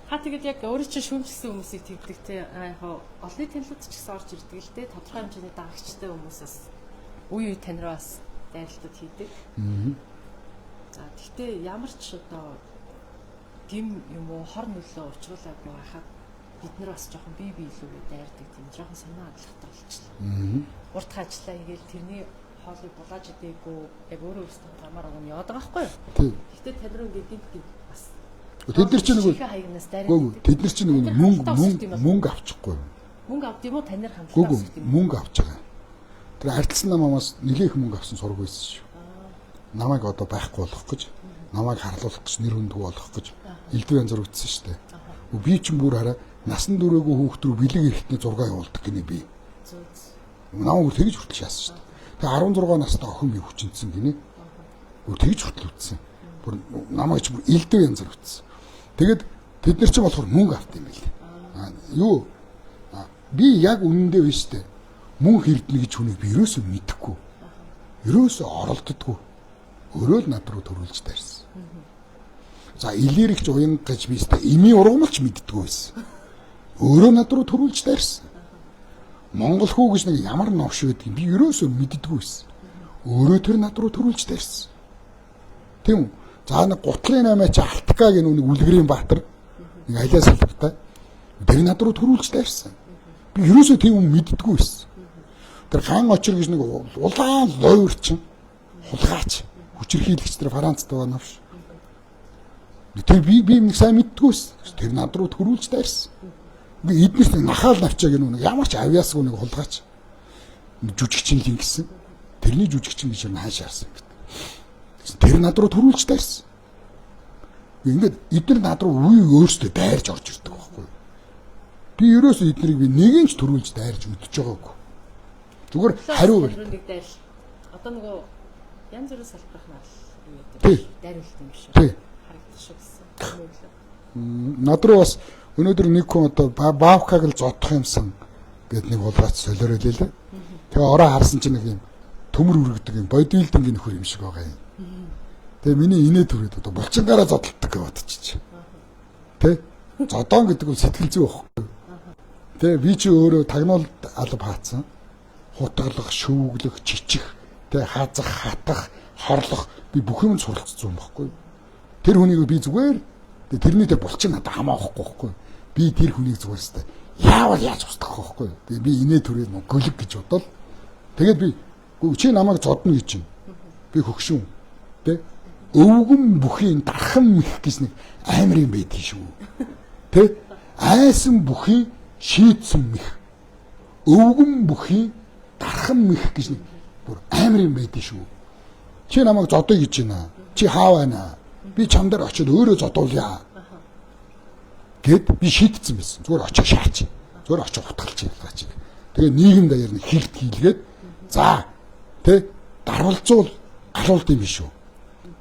Та тэгээд яг өөрөө чинь шүүмжлсэн хүмүүсийг тэгдэг те яг олонний танилуд ч гэсэн орж ирдэг л те тодорхой хэмжээний дагагчтай хүмүүс бас үе үе тань руу бас дайралтууд хийдэг. За тэгтээ ямар ч одоо гим юм уу хор нөлөө учруулаагүй байхад бид нар бас жоохон бие биелүүгээ дайрдаг тийм жоохон санаа алхахтай болчихлоо. Урт ажиллаа хийгээл тэрний хоолыг булааж идээгүй яг өөрөө өөрсдөө гамаар өгнө яваад байгаа байхгүй юу? Тэгтээ тань руу ингээд гинт гинт бас Тэд нар чинь нөгөө тэд нар чинь нөгөө мөнгө авчихгүй. Мөнгө авд юм уу танаар хамтдаа өсөх юм. Мөнгө авч байгаа. Тэр ардсан намаас нэлээх мөнгө авсан сураг байсан шүү. Намайг одоо байхгүй болох гэж, намайг харлуулах гэж, нэр хүндгүй болох гэж элдв янзаар үтсэн шүү дээ. Би чинь бүр хараа насан туршаагүй хүүхд рүү бэлэг эрэхтний зураг явуулдаг гинэ би. Намайг бүр тэгж хүртэл шаасан шүү дээ. Тэгээ 16 настай охин би хүчинсэн гинэ. Бүр тэгж хүртэл үтсэн. Бүр намайг чи бүр элдв янзаар үтсэн. Тэгээд тэд нар чинь болохоор мөнгө авт юм байл. Юу? Би яг үнэндээ биш үү? Мөнгө хэрдэнэ гэж хүнийг би ерөөсөө мэдэхгүй. Ерөөсөө оролддоггүй. Өөрөө л над руу төрүүлж дайрсан. За илэрэгч уянга гэж би өстой эмийн ургамалч мэддэггүй байсан. Өөрөө над руу төрүүлж дайрсан. Монгол хүү гэж нэг ямар новш байдгийг би ерөөсөө мэддэггүй байсан. Өөрөө тэр над руу төрүүлж дайрсан. Тийм үү? За нэг гутлын 8 чи Алтка гэх нэг үлгэрийн баатар нэг алиас албатай тэр над руу төрүүлж дайрсан. Би ерөөсөө тийм юм мэддэггүй байсан. Тэр хаан очир гэж нэг улаан лойрчин хулгайч хүчирхийлэгч тэр Францд байгаа новш. Тэр би нэг сайн мэддэггүй байсан. Тэр над руу төрүүлж дайрсан. Би эднэрт нахаал навчаа гэх нэг ямар ч авьяасгүй нэг хулгайч жүжигчин л ингэсэн. Тэрний жүжигчин гэж хаашаа харсан юм бэ? Тэр над руу төрүүлж дайрсан. Ингээд эдгээр над руу үе өөрсдөө дайрж орж ирдэг байхгүй юу? Би ерөөсөө эднэрийг би нэг нь ч төрүүлж дайрж өдөж байгаагүй. Зүгээр хариу нэг дайрал. Одоо нөгөө янз бүрийн салбарх нь юу яадаг. Дайруулт юм шиг. Харагдчих шиг гэсэн. Над руу бас өнөөдөр нэг хүн одоо баавкаг л зодох юмсан гэд нэг хулгайч солиороо лээ. Тэгээ ороо харсан чинь нэг юм төмөр үргэдэг юм бодибилдингийн нөхөр юм шиг байгаа юм. Тэгээ миний инээ төрөөд одоо булчингаараа зодтолдог гэж бодчих. Тэ? Зодоон гэдэг нь сэтгэл зүй байхгүй. Тэ би чи өөрөө тагнуул алба хаацсан. Хутгалах, шүүглэх, чичих, тэ хаазах, хатах, хорлох би бүх юм суралцсан юм байхгүй. Тэр хүнийг би зүгээр тэрний тэр булчин надад хамаа авахгүй байхгүй. Би тэр хүнийг зүгээр өстэй яавал яаж устгах байхгүй. Тэгээ би инээ төрөөд гөлөг гэж бодвол тэгээд би чи намайг зодно гэж чинь. Би хөгшүүн. Тэ? Өвгөн бүхийн дархан мэх гэж нэг амар юм байдгийг шүү. Тэ? Айсан бүхийн шийдсэн мэх. Өвгөн бүхийн дархан мэх гэж нэг бүр амар юм байдгийг шүү. Чи намайг зодъё гэж байна. Чи хаа байна? Би чам дээр очиод өөрөө зодуулъя. Гэд би шийдсэн байсан. Зүгээр очиж шаач. Зүгээр очиж утгалч ялгаач. Тэгээ нийгэм даяар нэг хилт хийлгээд за тэ дарвалзуул алуулд юм биш үү?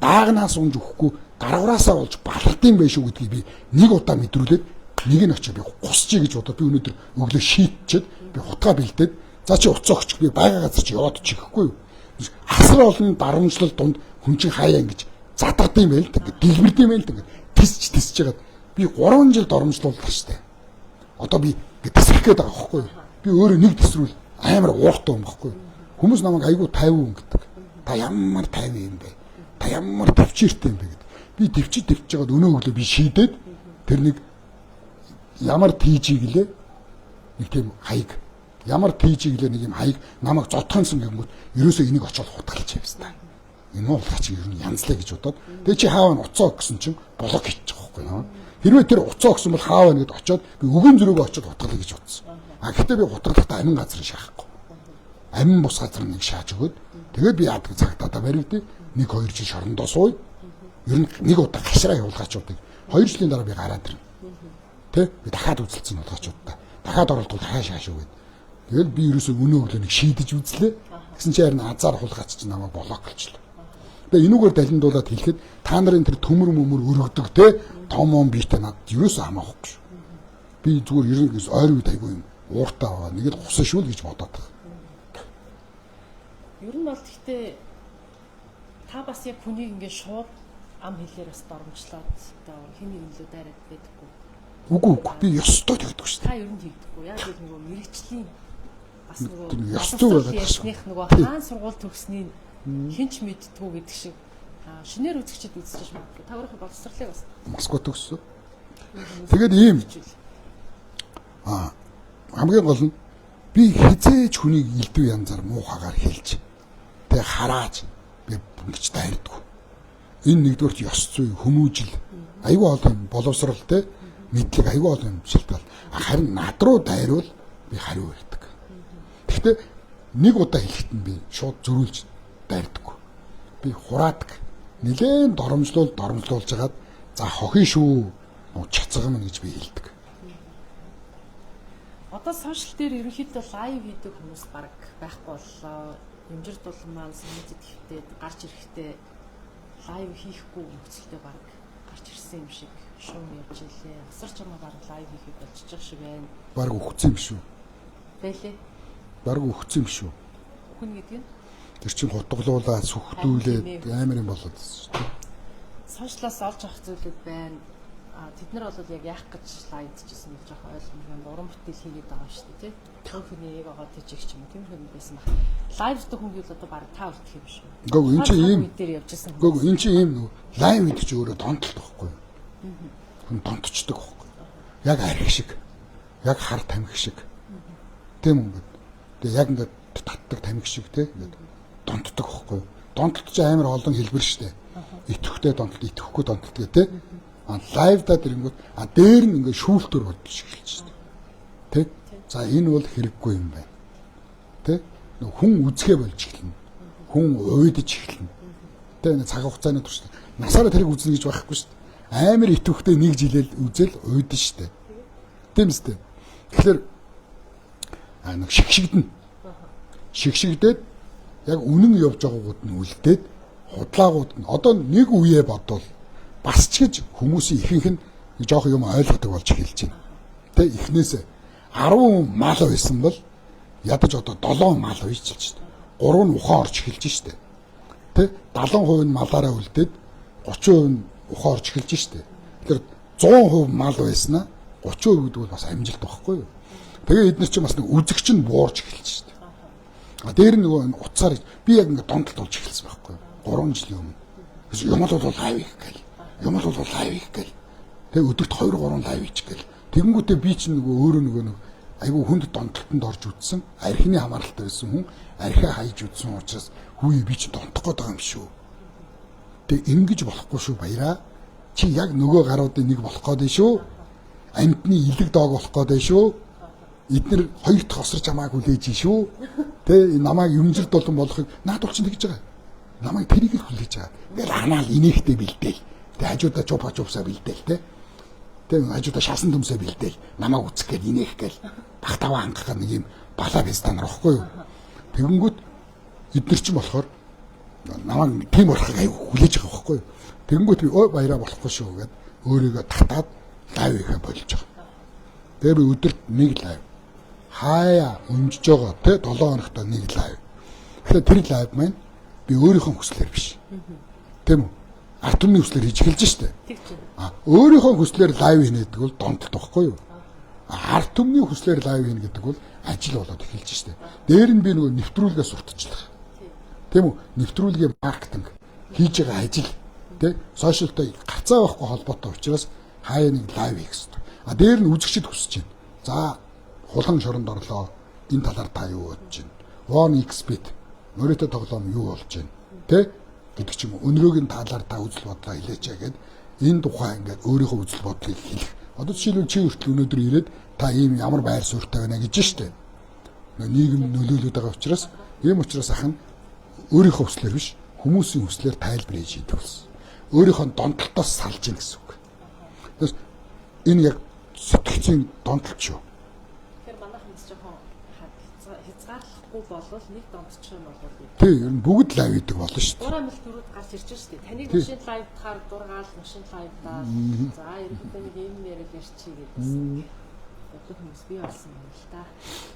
Даагнаас унж өгөхгүй даргавраасаа болж балард юм байх шүү гэдгийг би нэг удаа мэдрүүлээд нэг нь очиж би гусчий гэж бодоод би өнөөдөр өглөө шийдчихэд би хутгаа бэлдээд за чи уцаа өгч би байгаа газар чи яваад чихэхгүй юу? Асар олон дарамжлал дунд хүн чинь хаяа ингэж задард юм байл л да, дэлбэрд юм байл л да, тисч тисч жагаад би 3 жил доромжлууллаа штэ. Одоо би ингэ тисрэх гээд байгаа байхгүй юу? Би өөрөө нэг тисрүүл амар ууртай юм байхгүй юу? Хүмүүс намайг айгүй 50 гэдэг. Та ямар 50 юм бэ? Та ямар төвчээртэй юм бэ гэдэг. Би төвчиж жагаад өнөө өглөө би шийдээд тэр нэг Ямар тийжийг лээ нэг тийм хаяг. Ямар тийжийг лээ нэг юм хаяг намайг зодхонсон гэнгүүт ерөөсөө энийг очоод хутгалж явсан. Энэ хулгайч ер нь янзлаа гэж бодоод тэгээ чи хаав нь уцаа гэсэн чинь блок хийчих байхгүй наа. Хэрвээ тэр уцаа өгсөн бол хаав нэгэд очоод би өгөн зөрөөгөө очоод хутгалъя гэж бодсон. А гэхдээ би хутгалахдаа амин газар шаахгүй. Амин бус газар нэг шааж өгөөд тэгээд би яадаг цагтаадаа баригдъя. 1 2 жил шорондоо сууя. Ер нь нэг удаа гашраа явуулгаачуудыг 2 жилийн дараа би гараад ирнэ. Тэ? Би дахиад үзэлцсэн хулгайчуудаа. Дахиад оролдвол дахиад шааш өгөөд. Тэгэл би ерөөсөө өнөө өглөө нэг шийдэж үзлээ. Тэгсэн чинь харин азар хулгайч чинь намайг блоклчлаа. Тэгээ энүүгээр далиндуулаад хэлэхэд та нарын тэр төмөр мөмөр өргөдөг те том ом биетэй надад ерөөсөө хамаахгүй шүү. Би зүгээр ерөнхийдөө ойр үед айгүй юм ууртай байгаа. Нэг л гусан шүү л гэж бодоод байгаа. Ер нь бол гэхдээ та бас яг хүнийг ингээд шууд ам хэлээр бас доромжлоод одоо хин нэгэн лөө дайраад байдаггүй. Үгүй үгүй би ёстой тэгдэг шүү. Та ер нь тэгдэггүй. Яг л нөгөө мэрэгчлийн бас нөгөө ёс зүй байгаад ярьсных нөгөө хаан сургууль төгснийг хинч мэдтгүү гэдэг шиг шинээр үзэгчд үзчихэж магадгүй. Та өөрийнхөө боловсролыг бас Москва төгссөн. Тэгээд ийм хамгийн гол нь би хизээж хүнийг элдв янзаар муухагаар хэлж тэг харааж би ингэж дайрдаггүй. Энэ нэгдүгээрт ёс зүй, хүмүүжил, айгүй олон юм боловсрол те мэдлэг айгүй олон юм шалтгаал. Харин над руу дайруул би хариу өгдөг. Гэхдээ нэг удаа хэлэхэд нь би шууд зөрүүлж дайрдаггүй. Би хураадаг. Нилээн доромжлуул доромжлуулж хагаад за хохин шүү чацгам гэж би хэлдэг. Одоо social дээр ерөнхийдөө live хийдэг хүмүүс баг байхгүй боллоо. Юмжир дулан маань сумжид хэвтээд гарч ирэхдээ live хийхгүй нөхцөлтэй баг гарч ирсэн юм шиг шум явж илээ. Асар чамаа баг live хийхэд болчихж шиг байна. Баг өгцөн юм шүү. Байлээ. Баг өгцөн юм шүү. Хүн гэдэг нь Тэр чинь хутгалуулаад сүхтүүлээд амар юм болоод байсан шүү дээ. Social аас олж авах зүйлүүд байна. А тэд нар бол яг яах гэж live дчихсэн бол жоохон ойлгомжтой юм. Уран бүтээл хийгээд байгаа шүү дээ, тий. Тэр хүний яг байгаа тэжих ч юм уу. Тиймэрхүү юм байсан баг. Live дэх хүн гэвэл одоо баг та үлдэх юм шүү. Үгүй энэ чинь ийм дээр явж исэн. Үгүй энэ чинь ийм нөгөө live гэдэг чинь өөрөө донтолт байхгүй юу? Хүн донтчдаг байхгүй юу? Яг арх шиг. Яг хар тамхи шиг. Тийм үү? Тэгээ яг ингээд татдаг тамхи шиг тий ингээд донтдог байхгүй юу? Донтолт чинь амар олон хэлбэр шүү дээ. Итгэвтэй донтолт, итгэхгүй донтолт гэх тий. А live даа тэрэнгүүт а дээр нь ингээд шүүлтүр бодож эхэлж шүү дээ. Тэ? За энэ бол хэрэггүй юм байна. Тэ? Нөх хүн үзэхэ болж эхэлнэ. Хүн уйдаж эхэлнэ. Тэ нэг цаг хугацааны турш насаараа тэрийг үзнэ гэж байхгүй шүү дээ. Амар итгэвтэй нэг жилэл үзэл уйдаж шүү дээ. Тийм үстэй. Тэгэхээр а нэг шигшигдэнэ. Шигшигдээд яг үнэн явж байгаагууд нь үлдээд худлаагууд нь одоо нэг үеэ бодвол бас ч гэж хүмүүсийн ихэнх нь жоох юм ойлгодог болж эхэлж байна. Тэ эхнээсээ 10 мал байсан бол ядаж одоо 7 мал уйчилж шүү дээ. 3 нь ухаан орж эхэлж шүү дээ. Тэ 70% нь малаараа үлдээд 30% нь ухаан орж эхэлж шүү дээ. Тэгэхээр 100% мал байснаа 30% гэдэг бол бас амжилт байхгүй юу? Тэгээ эдгээр чинь бас нэг үзэгч нь буурч эхэлж шүү дээ. А дээр нь нөгөө утсаар би яг ингээд донтолт болж эхэлсэн байхгүй юу? 3 жилийн өмнө. Юм бол live хийх гээл. Юм бол live хийх гээл. Тэгээ өдөрт 2 3 live хийчих гээл. Тэгэнгүүтээ би чинь нөгөө өөрөө нөгөө нэг айгүй хүнд донтолтонд орж үтсэн. Архины хамааралтай байсан хүн архиа хайж үтсэн учраас хүү би чинь донтох гээд байгаа юм шүү. Тэг ингэж болохгүй шүү баяраа. Чи яг нөгөө гаруудын нэг болох гээд байна шүү. Амьтны илэг доог болох гээд байна шүү. Эднэр хоёр дахь осор чамааг хүлээж шүү. Тэ намайг юмжир дулан болохыг наад бол чинь тэгж байгаа. Намайг тэрийг л хүлээж байгаа. Ингээл анаал инээхтэй бэлдээл. Тэ хажуудаа чупа чупсаа бэлдээл тэ. Тэ хажуудаа шалсан төмсөө бэлдээл. Намайг үцэх гээд инээх гээл бах таваа хангах нэг юм балаа бестан орохгүй юу. Тэгэнгүүт эднэр чинь болохоор намайг тийм болохыг аяг хүлээж байгаа байхгүй юу. Тэгэнгүүт би ой баяраа болохгүй шүү гэд өөрийгөө татаад live хийхэ болж байгаа. Тэгээ би өдөрт нэг live хаяа өнжиж байгаа те 7 хоногт нэг live. Тэгэхээр тэр live маань би өөрийнхөө хүслээр биш. Тийм үү? Ард түмний хүслээр хийж эхэлж штэ. А өөрийнхөө хүслээр live хийнэ гэдэг бол донтолт байхгүй юу? Ард түмний хүслээр live хийнэ гэдэг бол ажил болоод эхэлж штэ. Дээр нь би нөгөө нэвтрүүлгээ сурталчлах. Тийм үү? Нэвтрүүлгийн маркетинг хийж байгаа ажил тэ social той гарцаа байхгүй холбоотой учраас Хаяа нэг live хийх хэрэгтэй. А дээр нь үзэгчд хүсэж байна. За хулан шоронд орлоо. Энэ талаар та юу бодож байна? 1xBet моритой тоглоом юу болж байна? Тэ? Гэдэг ч юм уу. Өнрөөгийн талаар та үзэл бодлоо хэлээч гээд энэ тухай ингээд өөрийнхөө үзэл бодлыг хэлэх. Одоо жишээлбэл чи хүртэл өнөөдөр ирээд та ийм ямар байр суурьтай байна гэж штэ. Нийгэм нөлөөлөд байгаа учраас ийм учраас ах нь өөрийнхөө хүслээр биш хүмүүсийн хүслээр тайлбар хийж идэг болсон. Өөрийнхөө донтолтоос салж ийн гэсэн үг. Тэгээс энэ яг сэтгцийн донтолч юу? Тэгэхээр манайхан бас жоохон хязгаарлахгүй болвол нэг донтчих юм бол Тий, ер нь бүгд live хийдэг болно шүү дээ. Дураа мэл төрүүд гарч ирж шүү дээ. Таныг машин live дахаар дургаал машин live даа. За ерөнхийдөө нэг юм яриад ярьчих гэдсэн. Одоо хүмүүс бий болсон юм л та.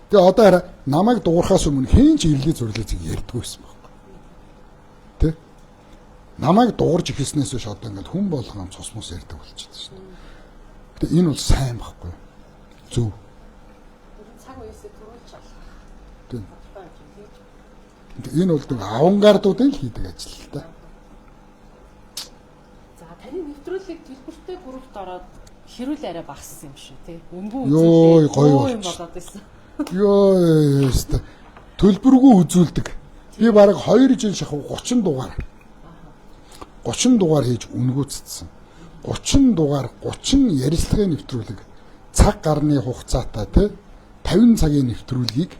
Тэгээ одоо хараа намайг дуурахаас өмнө хэн ч ирлээ зурлаа зэг ярьдгүй байсан байхгүй. Тэ? Намайг дуурж эхэлснээс хойш одоо ингээд хүн болгон цус мус ярьдаг болчихсон шүү дээ. Гэтэ энэ бол сайн байхгүй. Зөв. Цаг үеэсээ түрүүлж алах. Тийм. Энэ бол нэг авангардуудын л хийдэг ажил л та. За таны нэвтрүүлэг төлбөртэй группт ороод хэрүүл арай багассан юм шүү тий. Өнгөн үзүүлээ. Гоё юм болоод байсан. Йоо ёстой. Төлбөргүй үзүүлдэг. Би бараг 2 жил шахав 30 дугаар. 30 дугаар хийж үнгүүцсэн. 30 дугаар 30 ярилцлагын нэвтрүүлэг цаг гарны хугацаатай тий 50 цагийн нэвтрүүлгийг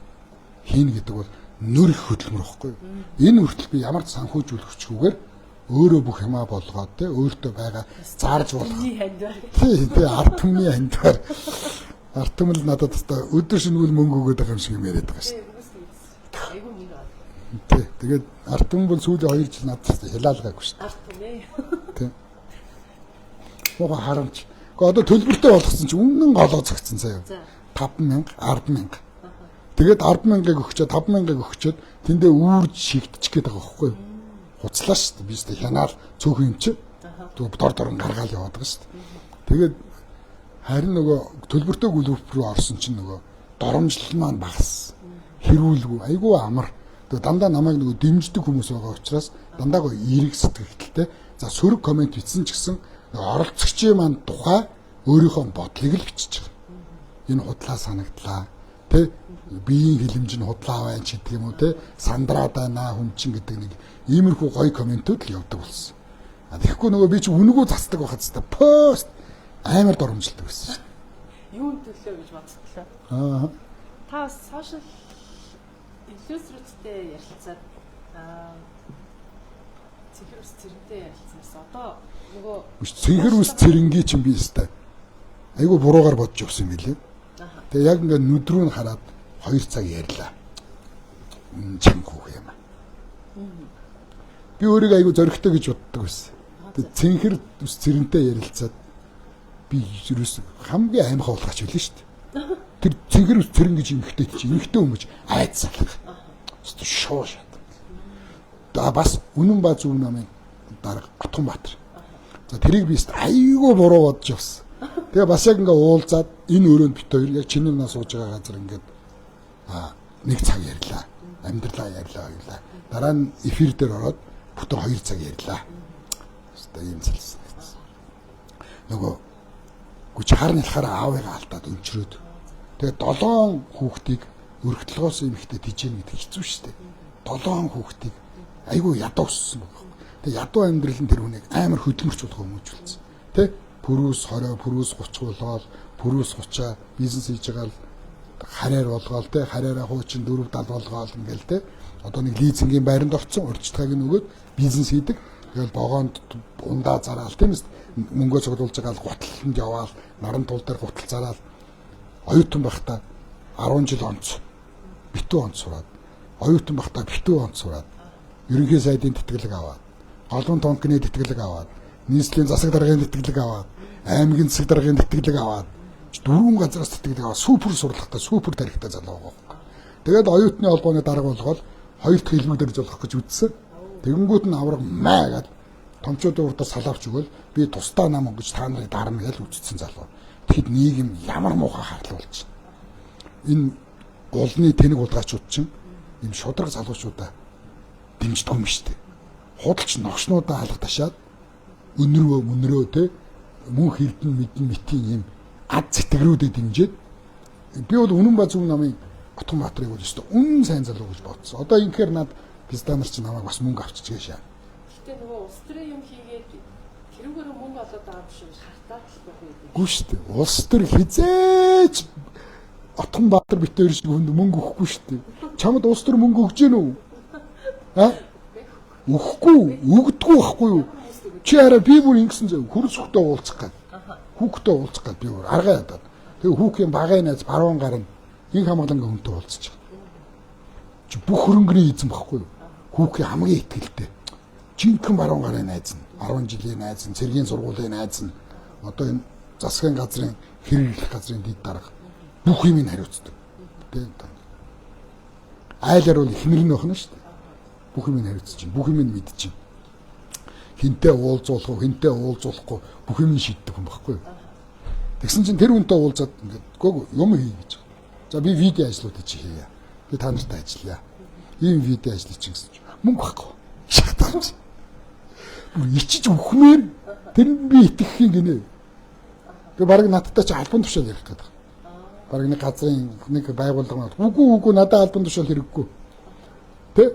хийнэ гэдэг бол нөр их хөдөлмөр байхгүй юу? Энэ хүртэл би ямар ч санхүүжүүлэх хүчгүйгээр өөрөө бүх юмаа болгоод тий өөртөө байгаа зарж болох. Тий, тий ард түмний хандвар. Ард түмэл надад өстой өдөр шөнөгүй мөнгө өгөөд байгаа юм шиг юм яриад байгаа шүү дээ. Айгу мөнгө. Тий. Тэгээд ард түмэн бол сүүлийн 2 жил надад хялаалгаагүй шүү дээ. Ард түмээ. Тий. Муухай харамч. Гэхдээ одоо төлбөртэй болгосон чи үнэн голоо зогцсон заяа. 5000, 10000. Тэгээд 100000-ыг өгчөөд 5000-ыг өгчөөд тэндээ үүрж шигдчих гээд байгаа байхгүй юу? Хуцлаа шүү дээ. Би ч хянаал цөөхөн юм чи. Тэгвэл дор дорн гаргаал яваад байгаа шүү дээ. Тэгээд харин нөгөө төлбөртэй групп рүү орсон чинь нөгөө доромжлол маань багассан. Хэрүүлгүй айгүй амар. Тэгээд дандаа намайг нөгөө дэмждэг хүмүүс байгаа учраас дандаа гоо эерэг сэтгэлдэлтэй. За сөрөг комент бичсэн ч гэсэн оролцогчийн маань тухай өөрийнхөө бодлыг л бичиж байгаа. Энэ худлаа санагдлаа. Тэ биеийн хилэмж нь худлаа байна ч гэдэг юм уу те сандраад байна хүн чинь гэдэг нэг иймэрхүү гоё комментүүд л явдаг болсон. А тэгэхгүй нөгөө би чи үнэгүй цацдаг байхад та пост амар доромжилдог байсан шүү. Юун төлөө гэж бодтлоо. Аа. Та бас сошиал инфлюенсерүүдтэй ярилцаад цэнхэр ус цэрэнтэй ярилцсанаас одоо нөгөө цэнхэр ус цэрэнгийн чинь би өстэй айгүй буруугаар бодож явсан юм билээ. Тэгээ яг ингээд нүд рүү нь хараад 2 цаг ярьлаа. Чанга хүүх юм. Би өөрийгөө айгүй зоригтой гэж боддог байсан. Тэгээ цэнхэр ус цэрэнтэй ярилцаад би ерөөс хамгийн аймхай болгооч байлаа шүү дээ. Тэр цэнхэр ус цэрэн гэж эмхтэй чи эмхтэй хүмүүс айц салах. Өстө шуу шат. Да бас үнэн ба зөв намын дарга Отгонбаатар. За тэрийг би айгүй буруу бодож явсан. Тэгээ бас яг ингээ уулзаад энэ өрөөнд бит хоёр яг чиний наа сууж байгаа газар ингээд нэг цаг ярьлаа. Амьдралаа ярьлаа хоёлаа. Дараа нь эфир дээр ороод бүтэн 2 цаг ярьлаа. Өстой ийм залсан. Нөгөө гүч хар нялхаараа аавыгаа алдаад өнчрөөд. Тэгээ 7 хүүхдийг өргөтлгөөс эмхтэй тижээн гэдэг хэцүү шүү дээ. 7 хүүхдийг айгүй ядуу өссөн байх. Тэгээ ядуу амьдрал нь тэр хүнийг амар хөдөлмөрч болгоо хүмүүжүүлсэн. Тэ? Пүрүүс 20, пүрүүс 30 болоод, пүрүүс 30-аа бизнес хийж байгаа л хараар болгоол тэ, хараараа хуучин 4 70 болгоол ингээл тэ. Одоо нэг лизингийн байранд орцсон, урьдчилгааг нь өгөөд бизнес хийдэг. Тэгэл вогоонд ундаа зараал тийм ээ. Мөнгөө цуглуулж байгаа л гутланд яваал, наран тул дээр гутал зараал. Оюутан байхдаа 10 жил онц битүү онц сураад, оюутан байхдаа битүү онц сураад, ерөнхий сайдын тэтгэлэг аваад, голон тонкны тэтгэлэг аваад, нийслэлийн засаг даргын тэтгэлэг аваад, аймгийн засаг даргын тэтгэлэг аваад, дөрвөн газраас тэтгэлэг аваад супер сурлагатай, супер тарихтай залуу байгаа. Тэгээд оюутны холбооны дарга болгоод хоёр дахь хэлбэг дэрж болох гэж үзсэн. Тэгэнгүүт нь авраг маа гэд томчуудын урдаа салаавч өгөөл би тусдаа нам өнгөж та нарыг дарна гэж үзсэн залуу. Тэгэхэд нийгэм ямар муухай харлуулж. Энэ гулны тэнэг улгаачууд чинь ийм шудраг залуучуудаа дэмждэг юм шүү дээ. Худалч новшнуудаа алга ташаад өнрөө мөнрөө те мөнх эрдэнэ мэдэн мэтийн юм ад сэтгэрүүдэд дэмжиж би бол үнэн ба зөв намын Отгонбаатарыг бол өстө үнэн сайн залуу гэж бодсон. Одоо инхээр над пизда нар чинь намайг бас мөнгө авчиж гээшээ. Гэтэ нөгөө улс төрийн юм хийгээд тэрүүгээр мөнгө олоод байгаа юм шиг хартаад л байх үү? Үгүй шүү дээ. Улс төр хизээч Отгонбаатар бит хоёр шиг хүнд мөнгө өгөхгүй шүү дээ. Чамд улс төр мөнгө өгч гэнэ үү? А? Өгөхгүй, өгдөггүй байхгүй юу? Чи арай би бүр ингэсэн зөө хөрс хөхтэй уулзах гээд. Хүүхдээ уулзах гээд би бүр аргаа ядаад. Тэгээ хүүхийн багын найз баруун гар нь инх хамгаалангийн хүнтэй уулзчих. Чи бүх хөрөнгөний эзэн байхгүй юу? Хүүхийн хамгийн итгэлтэй. Жинхэнэ баруун гарын найз нь, 10 жилийн найз нь, цэргийн сургуулийн найз нь, одоо энэ засгийн газрын хэрэглэх газрын дэд дарга бүх юмыг хариуцдаг. Тэ. Айлаар бол ихнэр нь байна шүү дээ. Бүх юмыг хариуцж чинь, бүх юмыг мэдж чинь. Хинтээ уулзуулах уу, хинтээ уулзуулахгүй бүх юмыг шийддэг хүн байхгүй юу? Тэгсэн чинь тэр хүнтэй уулзаад ингээд гоо юм хий гэж. За би видео ажлуудыг чи хийе. Би та нартай ажиллая. Ийм видео ажлыг чи гэсэн чинь мөнгө байхгүй. Шатгач. Бүр ичиж үхмээр тэрэнд би итгэх юм гинэ. Би бараг надтай чи албан тушаал ярих гэдэг. Бараг нэг газрын нэг байгууллага үгүй надад албан тушаал хэрэггүй. Тэ?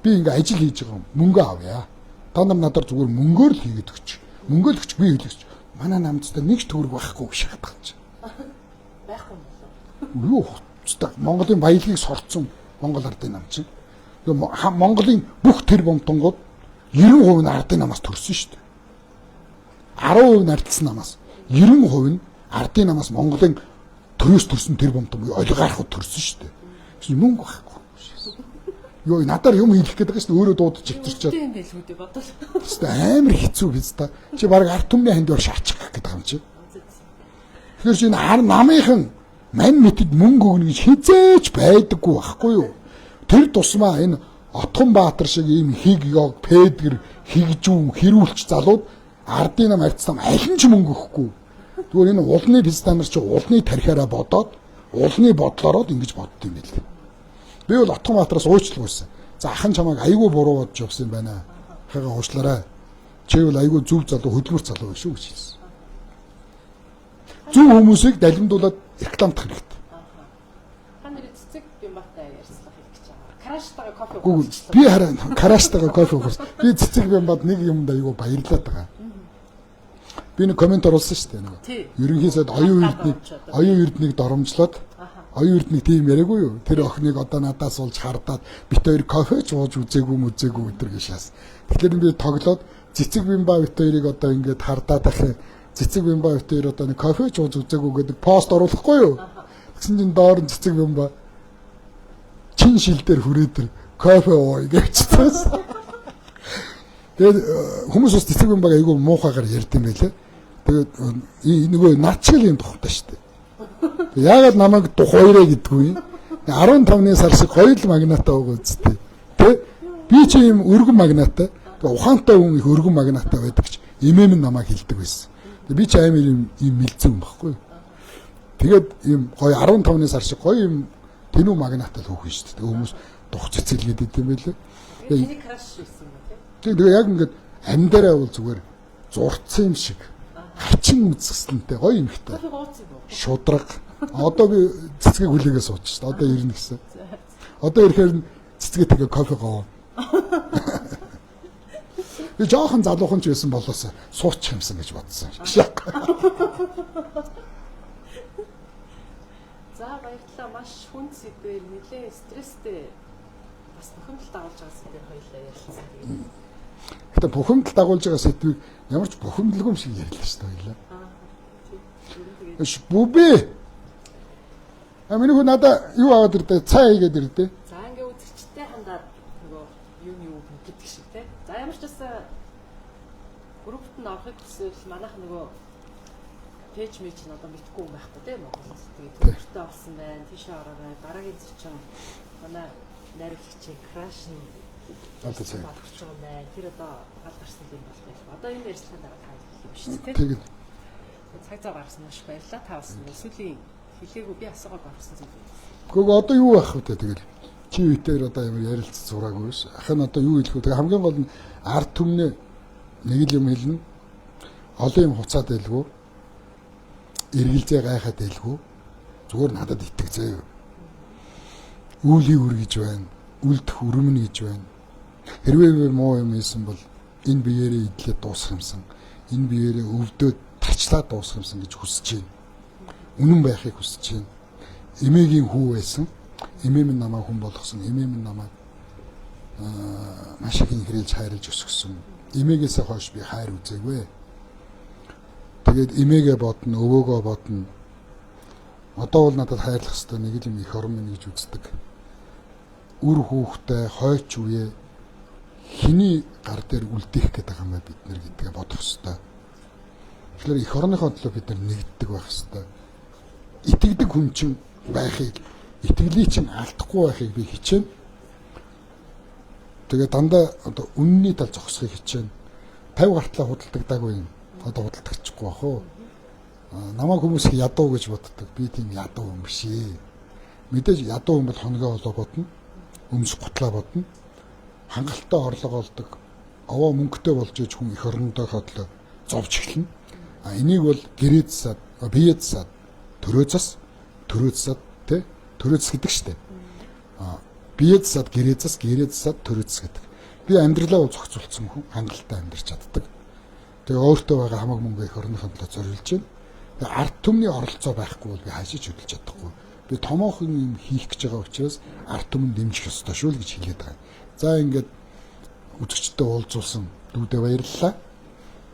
Би ингээ ажил хийж байгаа юм. Мөнгө авъя. Та нар надаар зүгээр мөнгөөр л хийгээд өгч. Мөнгөө л өгч би хийлгэж. Манай намцтай нэг ч төгрөг байхгүй гэж шахаад чи. Байхгүй юм болов. Юу хэвчтэй Монголын баялагийг сорцсон Монгол ардын нам чинь. Монголын бүх тэр бомтонгууд 90% нь ардын намаас төрсөн шүү дээ. 10% нь ардсан намаас 90% нь ардын намаас Монголын төрөөс төрсөн тэр бомтон буюу олигархууд төрсөн шүү дээ. Тэгсэн мөнгө байхгүй. Йоо надаар юм хийх гээд байгаа шүү дээ. Өөрөө дуудаж өвтөрчөөд. Тийм байлгүй дээ бодвол. Хэвээ амар хэцүү биз та. Чи баг ард түмний ханд ор шаачих гэдэг юм чи. Тэгэхээр чи энэ ар намынхан мань мэтэд мөнгө өгнө гэж хизээч байдаггүй байхгүй юу? Тэр тусмаа энэ Отгонбаатар шиг ийм хиг ёг, пэдгэр, хигжүүн, хэрүүлч залууд ардын нам ард нам аль нь ч мөнгө өгөхгүй. Тэгвэл энэ улны пизда нар чи улны тархиараа бодоод, улны бодлороо ингэж бодд юм байл. Би бол Отгонбаатараас уучлалгүйсэн. За ахан чамайг айгүй буруу бодож явсан юм байна. Ахыгаа уучлаарай. Чи бол айгүй зөв залуу, хөдөлмөр залуу шүү гэж хэлсэн. Зөв хүмүүсийг далимдуулаад рекламдах хэрэгтэй. Та нэр цэцэг Бямбатай ярьцлага хийх гэж байгаа. Краштайгаа кофе уух. Би хараа краштайгаа кофе уух. Би цэцэг Бямбад нэг юмд айгүй баярлаад байгаа. Би нэг коммент оруулсан шүү дээ нэг. Ерөнхий сайд оюун эрднийг доромжлоод оюун эрднийг тийм яриаггүй юу? Тэр охиныг одоо надаас уулж хардаад бит хоёр кофе ч ууж үзээгүй мүзээгүй өдр гэж шаас. Тэгэхээр би тоглоод цэцэг Бямба бит хоёрыг одоо ингээд хардаад ах юм. Цэцэг Бямба бит хоёр одоо нэг кофе ч ууж үзээгүй гэдэг пост оруулахгүй юу? Тэгсэн чинь доор нь цэцэг Бямба чин шил дээр хүрээд тэр кофе ууя гэвчсэн. Тэгээд хүмүүс бас цэцэг Бямбаг айгүй муухайгаар ярьд юм байлээ. Тэгээд нөгөө над шиг л юм тухтай шүү дээ. Яагаад намайг духуурэ гэдэггүй юм? 15-ны сар шиг гоё л магнатай байгаа үсттэй. Тэ? Би чи юм өргөн магнатай. Тэгээ ухаантай хүн их өргөн магнатай байдаг ч эмэм нь намайг хилдэг байсан. Тэгээ би чи амар юм мэлзэн юм баггүй. Тэгээд юм гоё 15-ны сар шиг гоё юм тэнүү магнатай л хүүхэн шүү дээ. Тэгээ хүмүүс дух цэцэлгээд идэм байлээ. Тэгээ краш байсан юм тий. Тэгээ яг ингээд амьдараа бол зүгээр зурцсан юм шиг хачин үзэсгэлэнтэй гоё юм ихтэй. Шудраг. Одоо би цэцгийг хүлээгээ сууч шүү дээ. Одоо ирнэ гэсэн. Одоо ирэхээр цэцгээ тэгээ кофе гоов. Би жоохон залуухан ч байсан болоос суучих юмсан гэж бодсон. За баярлалаа. Маш хүнд сэдвээр нэлээд стресстэй бас бухимдал дагуулж байгаа сэдвээр хоёлаа ярилцсан. Гэтэ бухимдал дагуулж байгаа сэдвийг ямар ч бухимдалгүй юм шиг ярьлаа шүү дээ хоёлаа. Бүбэ. А миний хүү надаа юу аваад ирдэ? Цай хийгээд ирдэ. За ингээ үзэгчтэй хандаад нөгөө юу гэдэг шиг те. За ямар ч байсан группт нь орохыг хүсвэл манайх нөгөө пэйж мэж нь одоо мэдгүй юм байхгүй те Монголд. Тэгээд төвөртэй болсон байна. Тийшээ ороорой. Дараагийн зочин манай найруулагчийн краш нь одоо цай болгож байгаа юм байна. Тэр одоо гал гарсан юм бол байх. Одоо энэ ярилцлагын дараа та хэлэх юм шүү дээ. Тэгээд цаг зав гаргасан маш баярлалаа. Та бас сүүлийн хэлээгүй би асуугааг орсон зүйл. Гэхдээ одоо юу байх вэ тэгэл чи үеэр одоо ямар ярилцж сураагүй ш. Ах нь одоо юу хэлэх вэ? Тэгээ хамгийн гол нь ард түмнээ нэг л юм хэлнэ. Олон юм хуцаад байлгүй. Эргэлзээ гайхаад байлгүй. Зүгээр надад итэг заяа. Үүлийн үр гэж байна. Үлдэх өрөмн гэж байна. Хэрвээ би муу юм хийсэн бол энэ биеэрээ идлээ дуусах юмсан. Энэ биеэрээ өвдөөд тарчлаа дуусах юмсан гэж хүсэж байна. Үнэн байхыг хүсэж байна. Эмээгийн хүү байсан. Эмээ минь намайг хүн болгосон. Эмээ минь намайг маш их инхрийлж хайрлаж өсгсөн. Эмээгээсээ хойш би хайр үзээгүй. Тэгээд эмээгээ бодно, өвөөгөө бодно. Одоо бол надад хайрлах хэвээр нэг л юм эх орон минь гэж үздэг. Үр хүүхдээ хойч үе хэний гар дээр үлдээх гэдэг юм бэ бид нар гэдгээ бодох хэвээр. Тэгэхээр эх орныхоо төлөө бид нар нэгддэг байх хэвээр. Итгэдэг хүн чинь байхыг, итгэлийг чинь алдахгүй байхыг би хичээнэ. Тэгээ дандаа одоо үнний тал зогсохыг хичээнэ. 50 гартлаа худалдагдаагүй юм. Одоо худалдагчихгүй бах уу. Намайг хүмүүс их ядуу гэж боддог. Би тийм ядуу хүн биш ээ. Мэдээж ядуу хүн бол хоногоо олоо бодно. Өмс гутлаа бодно. Хангалттай орлого олдог. Овоо мөнгөтэй болж иж хүн эх орондоо хотлоо зовж эхэлнэ. А энийг бол гэрээ засаад, бие засаад, төрөө зас, төрөө засаад тэ төрөө зас гэдэг штэ. А бие засаад, гэрээ зас, гэрээ засаад, төрөө зас гэдэг. Би амьдралаа бол зохицуулсан хүн, хангалттай амьдарч чаддаг. Тэгээ өөртөө байгаа хамаг мөнгө эх орныхоо төлөө зориулж байна. Тэгээ ард түмний оролцоо байхгүй бол би хаашаа ч хөдөлж чадахгүй. Би томоохон юм хийх гэж байгаа учраас ард түмэн дэмжих ёстой шүү л гэж хэлээд байгаа. За ингээд үзэгчдэд уулзуулсан дүүдээ баярлалаа.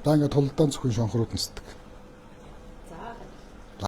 За ингээд тулдаан зөвхөн шонхрууд нисдэг.